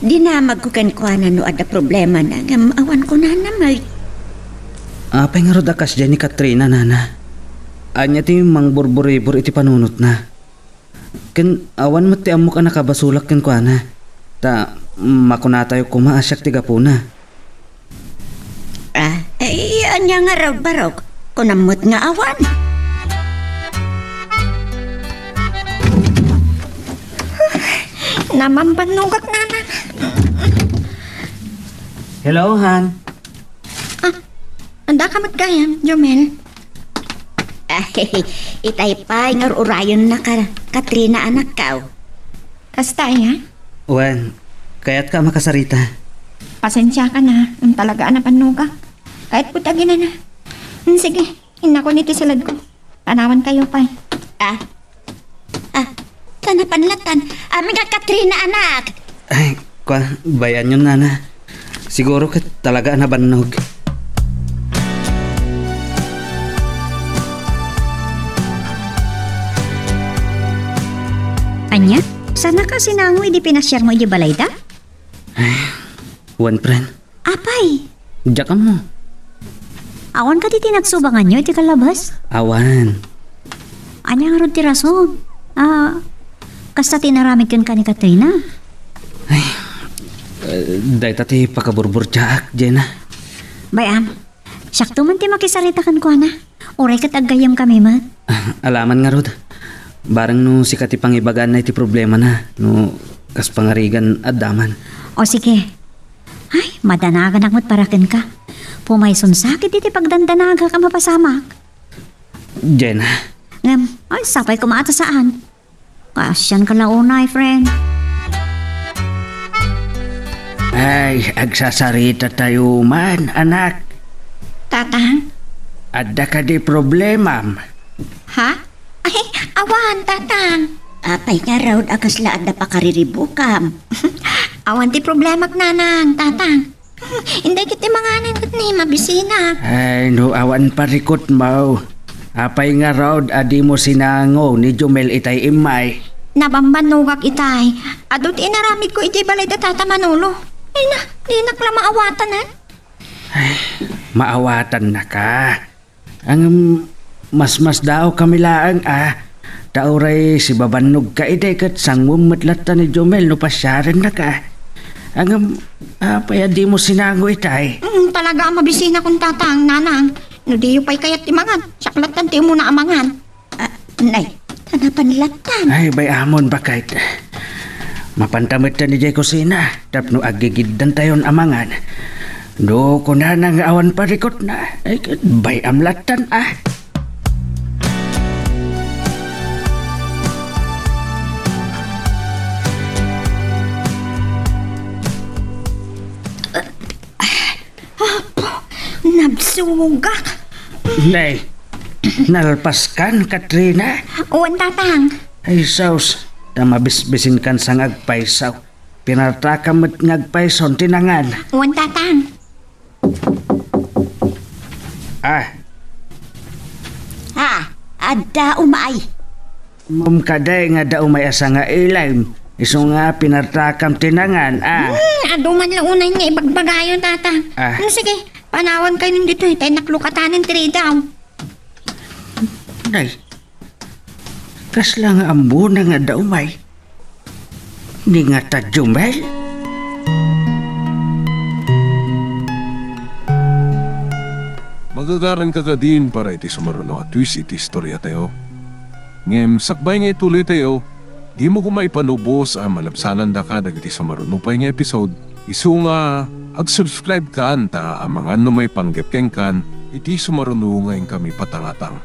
Dinamagko kenkuana no adda problemana, ngem awan kunana met. Apay ngarud a kasdiay ni Katrina, Nana? Ania ti mangburburibur iti panunotna? Ken awan met ti ammok a nakabasolak kenkuana. Ta makunatayo koma a siak ti gapuna. Ah, eh, ania ngarud, Barok? Kunam met nga awan. Namambannogak, Nanang. Hello, Han. Ah, adda ka met gayam, Jomel? Ay, itay pay nga ur-urayonna ka, Katrina, anakkaw. Kasta aya? Wen, kayatka a makasarita. Pasensiaka na, ngem talaga a napannogak. Kayatko ti aginana. Hmm, sige, innakon iti saledko. Panawankayo pay. Ah, Ah, ta napan latan. Amin nga Katrina, anak. Ay, kwa, bay-anyon, Nana. Siguro ket talaga a nabannog. Ania? Saanka sinango idi pinasiarmo idi balayda? Ay, wen, friend. Apay? Diak ammo. Awan kadi ti nagsubanganyo iti kalabas? Awan. Ania ngarud ti rason? Ah, kasta ti inaramid kenka ni Katrina? Ay, eh, dayta ti pakaburburtiaak, Jena. Bay-am, siakto man ti makisarita kenkuana. Uray ket aggayyemkami met. Ah, alaman ngarud. Bareng no sika ti pangibagana iti problemana, no kas pangarigan adda man. O sige. Ay, madanaganak met para kenka. Pumayson sakit iti pagdandanagak a mapasamak. Jena. Ngem, ay, sapay koma a ta saan. Kaasianka la unay, friend. Ay, agsasaritatayo man, anak. Tatang? Adda kadi problemam? Ha? Ay, awan, Tatang. Apay ngarud a kasla adda pakariribukam? Awan ti problemak, Nanang, Tatang. Inday ket ti manganen ket ni mabisinak. Ay, no awan parikutmo. Apay ngarud a dimo sinango ni Jomel itay immay? Nabambannogak itay. Adu ti inaramidko idiay balay da Tata Manolo. Ay na, dinak la maawatan, eh. Ay, maawatannaka. Ngem, masmasdaawkami laeng a, ta uray sibabannogka idi ket sanguem met latta ni Jomel no pasiarennaka. Ngem, apay a dimo sinango itay? Mm, talaga a mabisinakon, Tatang, Nanang. No diyo pay kayat ti mangan, siak lattan ti umuna a mangan. Ah, nay, ta napan lattan. Ay, bay-amon, baket. Mapanta metten idiay kusina tapno aggigiddantayon a mangan. No kunana nga awan parikutna, ay, bay-am lattan, ah. Apo, nabsugak. Nay, nalpaskan, Katrina? Wen, Tatang. Ay, sus, ta mabisbisinkan sa nga agpayso. Pinartakam met nga agpayson ti nangan. Wen, Tatang. Ah. Ah, adda umay. Mom kadi nga adda umay a sangailim, isu nga pinartakam ti nangan, ah. Hmm, adu man la unay nga ibagbagayo, Tatang. Ah. Hmm, sige, panawankayon ditoy, ta innak lukatanen ti ridaw. Nay, kasla nga ammona nga adda umay? Ni nga ta Jomel? Magagaranka kadin para iti sumaruno a twist iti istoriatayo. Ngem sakbay nga ituloytayo, dimo koma ipanubos a malabsanandaka dagiti sumaruno pay nga episode. Isu nga, ag-subscribe kan ta amangan no maipanggep kenkan iti sumaruno nga inkami patangatang.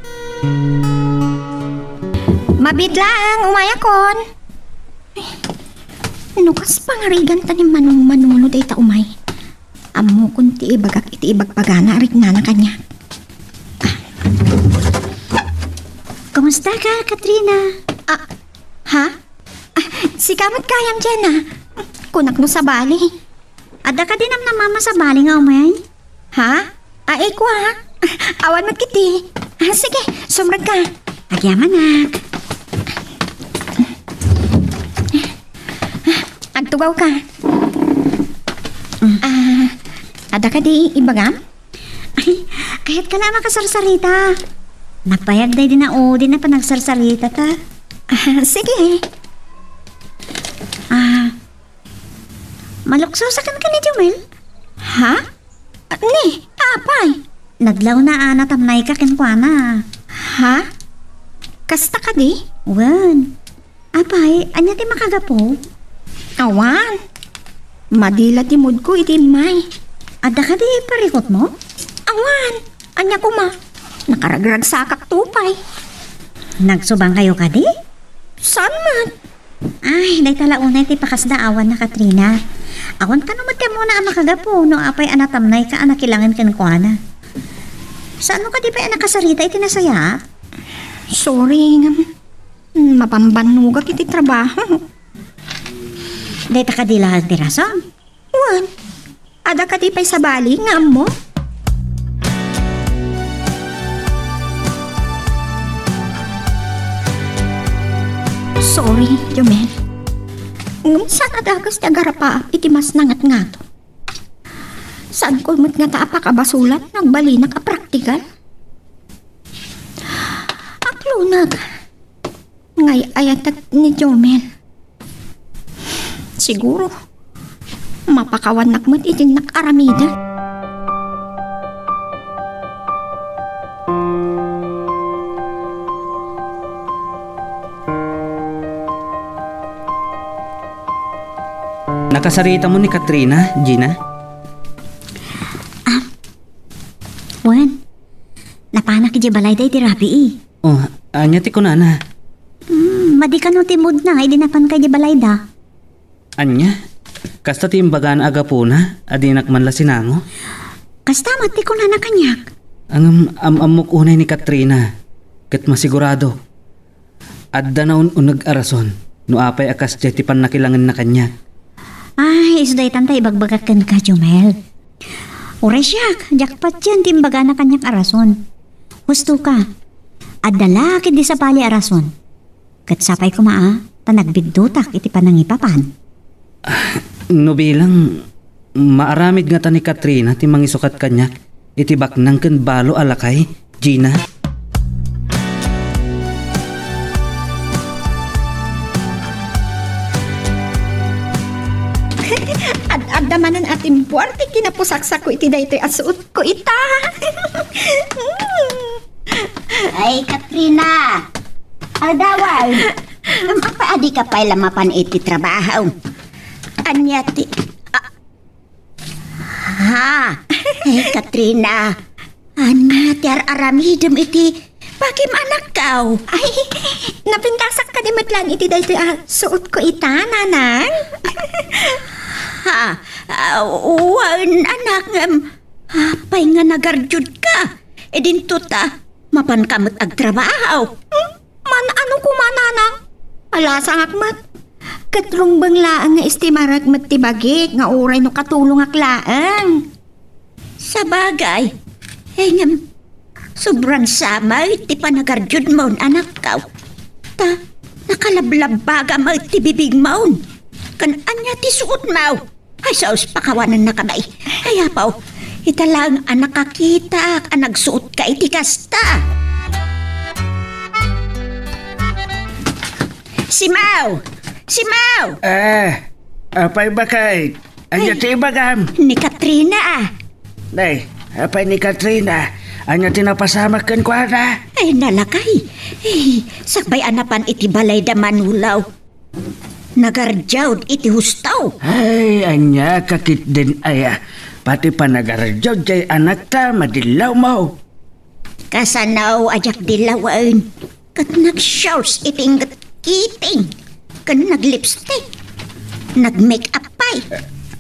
Mabiit laeng, umayakon. No kas pangariganta ni Manong Manolo dayta umay. Ammokon ti ibagak iti ibagbagana a riknana kaniak. Kumusta ka, Katrina? Ah, ha? Ah, sika met gayam, Jena. Kunak no sabali. Adda kadi namnamam a sabali nga umay? Ha? Ay, kua. Awan met kiti. Ah, sige, sumrek ka. Agyamanak. Agtugaw ka. Ah, adda kadi ibagam? Ay, kayat ka la makasarsarita. Napayag daydi na udi na panagsarsarita ta. Ah, sige. Ah, maluksosakan ka ni Jomel? Ha? Ah, ni, apay? Nadlaw na a natamnay ka kenkuana. Ha? Kasta kadi? Wen. Apay, ania ti makagapu? Awan. Madila ti moodko iti immay. Adda kadi parikutmo? Awan. Ania koma? Nakaragragsakakto pay. Nagsubangkayo kadi? Saan met? Ay, dayta la unay ti pakasdaawanna, Katrina. Awan kano met ti ammona a makagapu no apay a natamnayka a nakilangen kenkuana. Saanmo kadi pay a nakasarita iti nasayaat? Sorry, ngem mabambannogak iti trabaho. Dayta kadi laeng ti rason? Wen, adda kadi pay sabali nga ammo? Sorry, Jomel. Ngem saan a dagus ti agarapaak iti masnangatngato. Saanko met ngata a pakabasolan no agbalinak a praktikal. Aklonnak. Ngay-ayatek ni Jomel. Siguro, mapakawannak met iti innak aramiden. Nakasaritamo ni Katrina, Gina? Ah, wen. Napanak idiay balayda idi rabii. Oh, ania ti kunana? Hmm, madi kano ti moodna idi napanka idiay balayda? Ania? Kasta ti imbagana a gapuna a dinak man la sinango? Kasta met ti kunana kaniak. Ngem am-ammok unay ni Katrina, ket masigurado, adda naun-uneg a rason no apay a kasdiay ti pannakilangenna kaniak. Ay, isu daytan ta ibagbagak kenka, Jomel. Uray siak, diak patien ti imbagana kaniak a rason. Husto ka, adda la ketdi sabali a rason. Ket sapay koma a ta nagbiddutak iti panangipapan. Ah, no bilang, maaramid ngata ni Katrina ti mangisukat kaniak iti baknang ken balo a lakay, Gina? Ad-adda manen a timpuar ti kinapusaksako iti daytoy a suotko ita. Ay, Katrina! Aldawan! Ngem apay a dika pay la mapan iti trabaho? Ania ti, a-, ha? Ay, Katrina, ania ti ar-aramidem iti bakim, anakko? Ay, napintasak kadi met laeng iti daytoy a suotko ita, nanang? Ha? Ah, wen, anak, ngem apay nga nagardiodka? Idinto ta, mapanka met agtrabaho. Hmm? Man-ano koma, nanang? Alasangak met. Ket rumbeng laeng nga estimarek met ti bagik nga uray no katulongak laeng. Sabagay, eh, ngem, sobran sa met ti panagardiodmon, anakko. Ta, nakalablabbaga met ti bibigmon. Ken ania ti suotmo? Ay, sus, pakawanennaka, bay. Ay, apo, ita laeng a nakakitak a nagsuotka iti kasta. Simaw! Simaw! Eh, apay, baket? Ania ti ibagam? Ni Katrina, ah. Nay, apay ni Katrina? Ania ti napasamak kenkuana? Ay, nalakay. Ay, sakbay a napan iti balayda Manulaw, nagardiod iti husto. Ay, ania ka ketdin aya? Pati panagardiod jay anakta, madillawmo. Kasano a diak dillawen? Ket nag-shorts iti inget kiting, ken nag-lipstick, nag-make-up pay.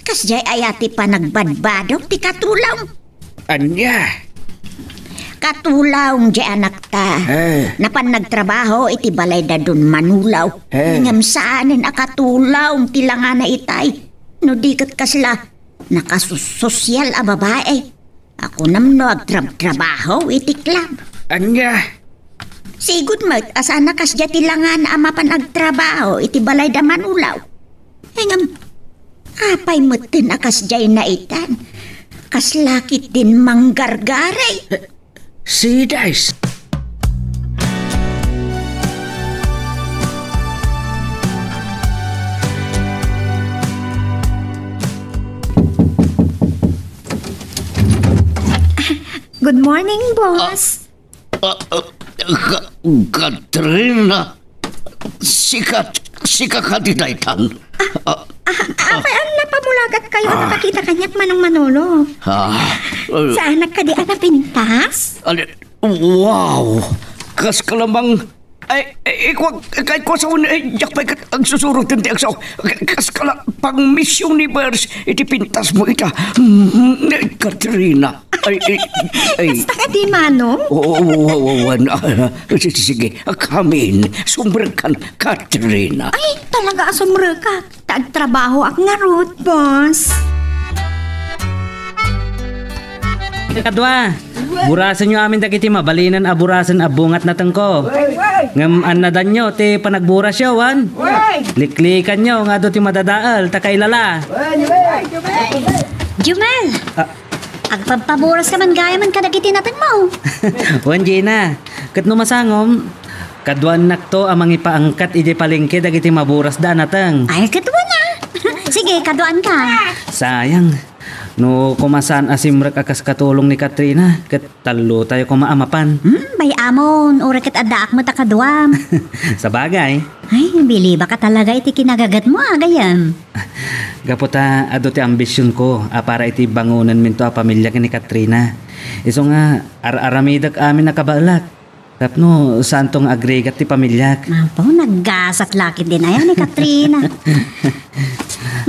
Kasdiay aya ti panagbadbado ti katulong? Ania? Katulong jay anakta. Eh. Napan nagtrabaho iti balayda Don Manulaw. Eh. Ngem saanen a katulong ti langana itay. No di ket kasla nakasososyal a babae. Akunam no agtrabtrabaho iti club. Ania? Sigud met a saan a kasdiay ti langana a mapan agtrabaho iti balayda Manulaw. Ngem, apay metten a kasdiay naitan? Kasla ketdin manggargari. Sides. Good morning, boss. Ah, ah, Ka-, Katrina, sika, sika kadi daytan? Ah, Ah, apay, ania, pamulagat kayo a nakakita kaniak, Manong Manolo? Ah, uh, Saanak kadi a napintas? Ano? Wow! Kas ka lamang, ay, ay, ikuak, kay kuasawan, ay, diak pay ket agsusurot ti agsaw. Kas ka la pang Miss Universe, iti pintas mo ita. Mm, Katrina. Ay, ay, ay. Kasta kadi, Manong? Oo, oo, oo, oo, ah, sige, sige. Kamin, sumrekkan, Katrina. Ay, talaga a sumrekak. Ta agtrabahoak ngarud, boss. Kadua, burasenyo amin dagiti mabalinen a burasen a bunga ti natengko. Ngem annadanyo ti panagburasyo, wen? Liklikanyo nga adu ti madadael, ta kailala. Jumel! Ah. Agpabpaburas ka man gayamen kadagiti natengmo. Wen, Gina. Ket no masangom, kaduannakto a mangipaangkat idiay palengke dagiti maburasda a nateng. Ay, ket wen a. Sige, kaduanka. Sayang. No koma saan a simrek a kas katulong ni Katrina, ket tallotayo koma a mapan. Hmm, bay-amon, uray ket addaak met a kaduam. Sabagay. Ay, bilibaka talaga iti kinagagetmo a gayyem. Gapu ta adu ti ambisionko a para iti bangonenminto a pamilya ken ni Katrina. Isu nga, ar-aramidek amin a kabaelak. Tapno saanto nga agrigat ti pamiliak. Apo, naggasat la ketdin aya ni Katrina.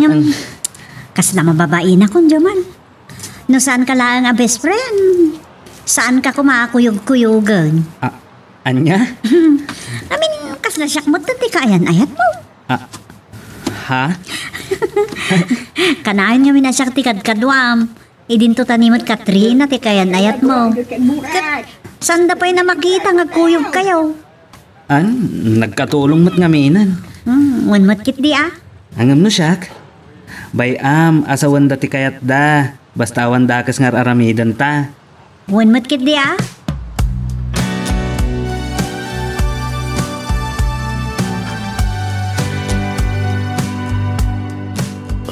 Ngem, kasla mababainak, Jumel. No saanka laeng a best friend, saanka koma a kuyog-kuyogen. Ah, ania? Amin, kasla siak met ti kaayan-ayatmo. Ah, ha? Kanayon ngamin a siak ti kadkaduam. Idinto ta ni met Katrina ti kaayan-ayatmo. Ket, saanda pay a makita nga agkuyogkayo. An, nagkatulong met ngaminen. Hmm, wen met ketdi a? Ngem no siak, bay-am a sawenda ti kayatda, basta awan dakes nga ar-aramidenta. Wen met ketdi a?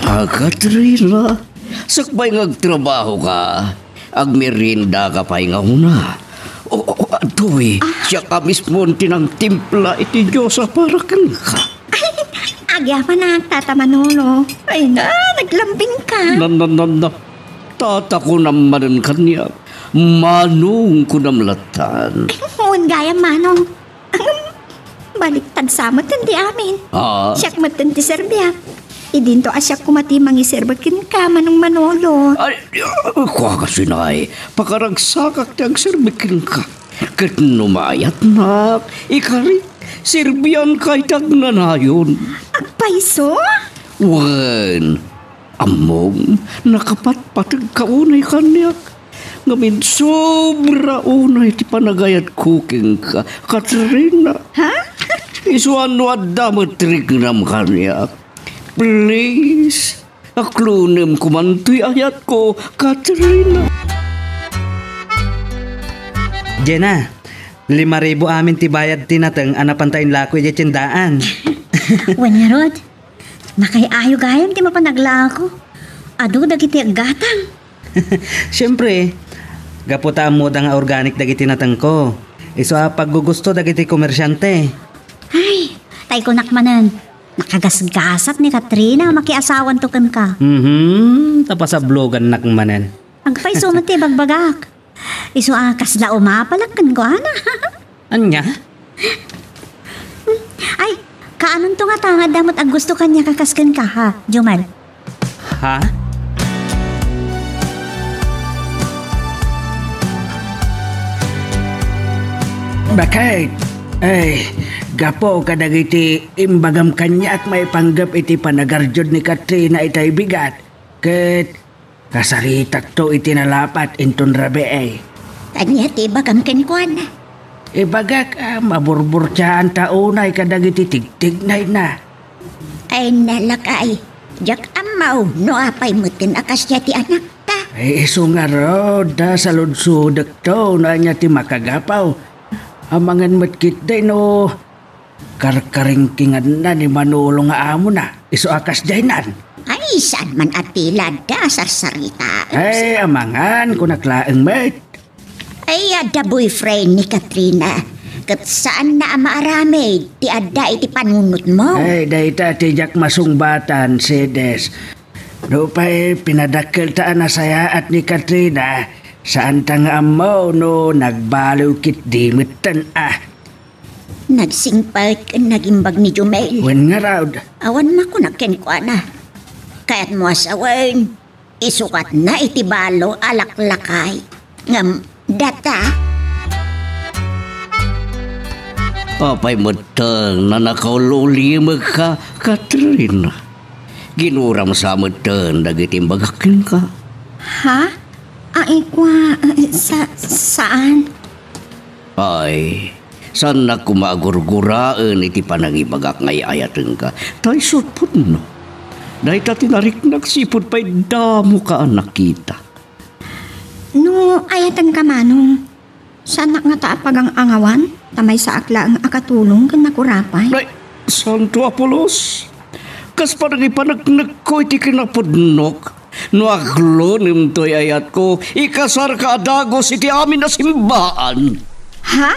Ah, Katrina, sakbay nga agtrabahoka, agmeriendaka pay nga una. O, o, adtoy, siak a mismo ti nangtimpla iti diosa para kenka. Ay, agyamanak, Tata Manolo. Ay na, naglambingka. Na, na, na, na. Tata kunam manen kaniak. Manong kunam lattan. Wen gayam, Manong. Ngem, baliktad sa met ti amin. Ah. Siak met ti serbiak. Idinto a siak koma ti mangiserbi kenka, Manong Manolo. Ay, kua kasinay, pakaragsakak ti agserbi kenka. Ket no maayatnak, ikarik, serbianka iti agnanayon. Agpayso? Wen, ammom, nakapatpategka unay kaniak. Ngamin, sobra unay ti panagayatko kenka, Katrina. Ha? Isu a no adda met riknam kaniak, please, aklonem koman toy ayatko, Katrina. Jenna, lima ribu amin ti bayad ti nateng a napanta inlako idiay tiendaan. Wen ngarud, nakay-ayo gayam ti mapan aglako. Adu dagiti aggatang. Siempre, gapu ta ammoda nga organic dagiti natengko. Isu a paggugusto dagiti komersiante. Ay, tay kunak manen, nakagasgasat ni Katrina a makiasawanto kenka. Mhm, ta pasablogannak manen. Agpayso met ti ibagbagak. Isu a kasla umapalak kenkuana. Ania? Ay, kaanonto ngata nga adda met aggusto kaniak a kas kenka, ha, Jumel? Ha? Bakit? Ay, gapu kadagiti imbagam kaniak maipanggep iti panagarjud ni Katrina itay bigat, ket kasaritakto iti nalapat inton rabii. Ania ti ibagam kenkuana? Ibagak a maburburtiaanta unay kadagiti tigtignayna. Ay, nalakay, diak ammo no apay metten a kasdiay ti anakta. Ay, isu ngarud, ta saludsodekto no ania ti makagapu. Amangan met ketdi no karkaringkinganna ni Manolo nga amona, isu a kasdiaynan. Ay, saan man a ti la adda a sarsarita. Ay, amangan, kunak laeng met. Ay, adda boyfriend ni Katrina. ket saanna a maaramid ti adda iti panunotmo. Ay, dayta ti diak masungbatan, Sedes. Nupay pinadakkelta a nasayaat ni Katrina, saanta nga ammo no nagbaliw ketdi metten a. Nagsingpet ken nagimbag ni Jumel. Wen ngarud. Awan makunak kenkuana. Kayatmo a sawen, isukatna iti balo a laklakay. Ngem data? Apay metten a nakaul-ulimekka, Katrina? Ginuram sa metten dagiti imbagak kenka. Ha? Ay, kua, sa-, saan? Ay, saannak koma a gurguraen iti panangibagak nga ay-ayatenka. Ta isu ti pudno. Dayta ti nariknak sipud pay damoka a nakita. No ayatenka, Manong, saannak ngata a pagang-angawan, ta maysaak laeng a katulong ken nakurapay. Ay, Santo Apolos! Kas panangipaneknekko iti kinapudnok, no aglonem toy ayatko, ikasarka a dagus iti amin a simbaan. Ha?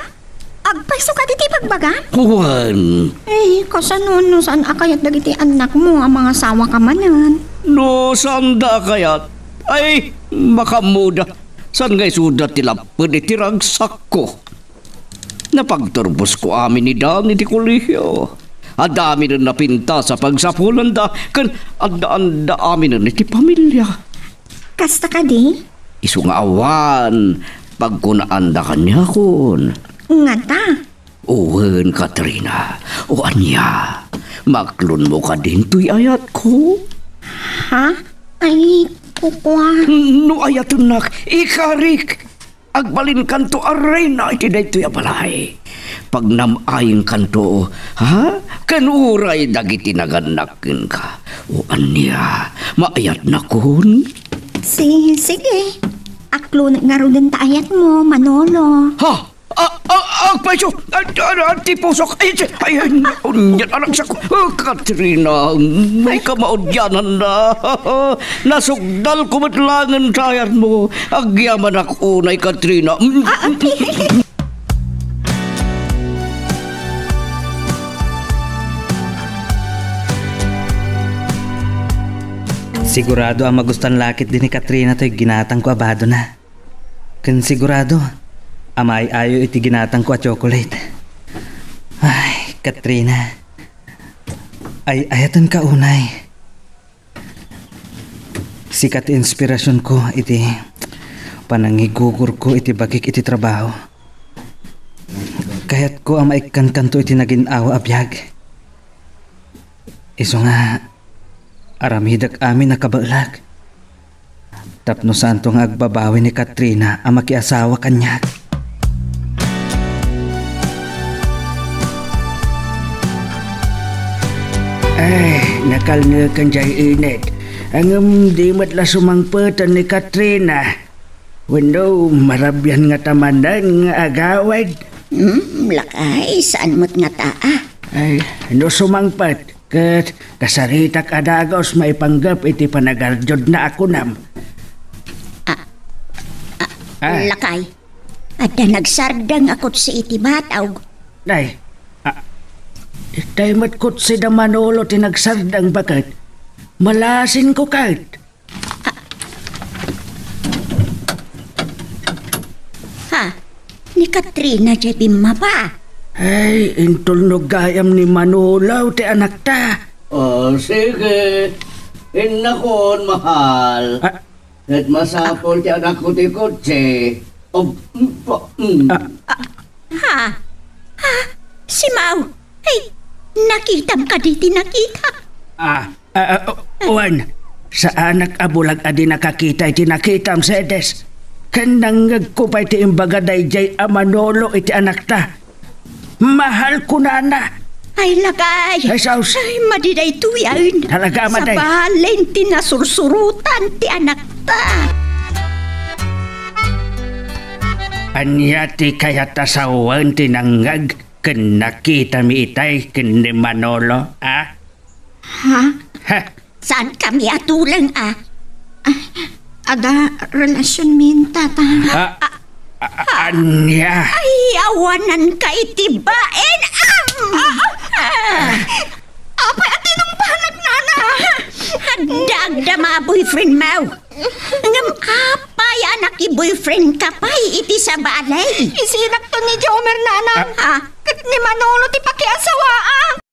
Agpayso kadi ti ibagbagam? Wen. Eh, kasano no saan a kayat dagiti annakmo a mangasawaka manen? No saanda a kayat, ay, makaammoda. Saan nga isuda ti lapped iti ragsakko? Napagturbosko amin ni Dan iti kolehio. Adda aminen napintas a pagsapulanda ken addaanda aminen iti pamilia. Kasta kadi? Isu nga awan pagkunaanda kaniakon. Ngata? Wen, Katrina. O ania? Maklonmo kadin toy ayatko? Ha? Ay, kukua. No ayatennak, ikarik. Agbalinkanto a reyna iti daytoy a balay. Pagnam-ayengkanto, ha? Ken uray dagiti nagannak kenka. O ania, maayatnakon? Si-, sige. Aklonek ngaruden ta ayatmo, Manolo. Ha? A-, a-, agpayso! A-, a-, a-, ti pusok! Ay, ay, ay, unyat, anak, sak-, oh, Katrina, may kamaudianan na. Nasukdalko met laengen ti ayatmo. Agyamanak unay, Katrina. Mm. Ah, okay. Sigurado a magustuan la ketdi ni Katrina toy ginatangko a badona. Ken sigurado a maay-ayo iti ginatangko a chocolate. Ay, Katrina. Ay-ayatenka unay. Sika ti inspirasionko iti panangigugurko iti bagik iti trabaho. Kayatko a maikkankanto iti nagin-awa a biag. Isu nga, aramidek amin a kabaelak. Tapno saanto nga agbabawi ni Katrina a makiasawa kaniak. Ay, nakalngeken diay init. Ngem di met la sumangpeten ni Katrina. Wenno, marabian ngata manen nga agawid? Hmm, lakay, saan met ngata, a? Ay, no sumangpet, ket kasaritak a dagus maipanggep iti panagardiodna a kunam. A, a, Ah. Lakay, adda nagsardeng a kotse iti batog. Ay, a, itay met kotse da Manolo ti nagsardeng, baket. Malasinko ket. Ha? Ni Katrina diay bimmaba? Ay, intulnog gayam ni Manolo ti anakta. Oh, sige. Innakon, mahal. Ah. Ket masapul ti anakko ti kotse. Oh, mm, pa-, mm. Ah. Ha? Ha? Simaw? Ay, nakitam kadi ti nakita? Ah, ah, ah, wen, saanak a bulag a di nakakita iti nakitam, Sedes. Ken nangngegko pay ti imbaga daydiay a Manolo iti anakta. Mahal kunana. Ay, lakay. Ay, sus. Ay, madi daytoy, ay. Talaga, madi. Sabalen ti nasursurotan ti anakta. Ania ti kayat a sawen ti nangngeg ken nakitami itay ken ni Manolo, a? Ha? Ha? Saankami a tuleng, a? Ay, adda relasionmi, tata. Ha? A-, A-, ania? Ay, awananka iti bain! Ah! Ah! Apay a tinungpanak, nana? Adda, adda mga boyfriend mo. Ngem apay a naki-boyfriend ka pay iti sabali? Isinakto ni Jomer, nana. Ah? Ket ni Manolo ti pakiasawaak.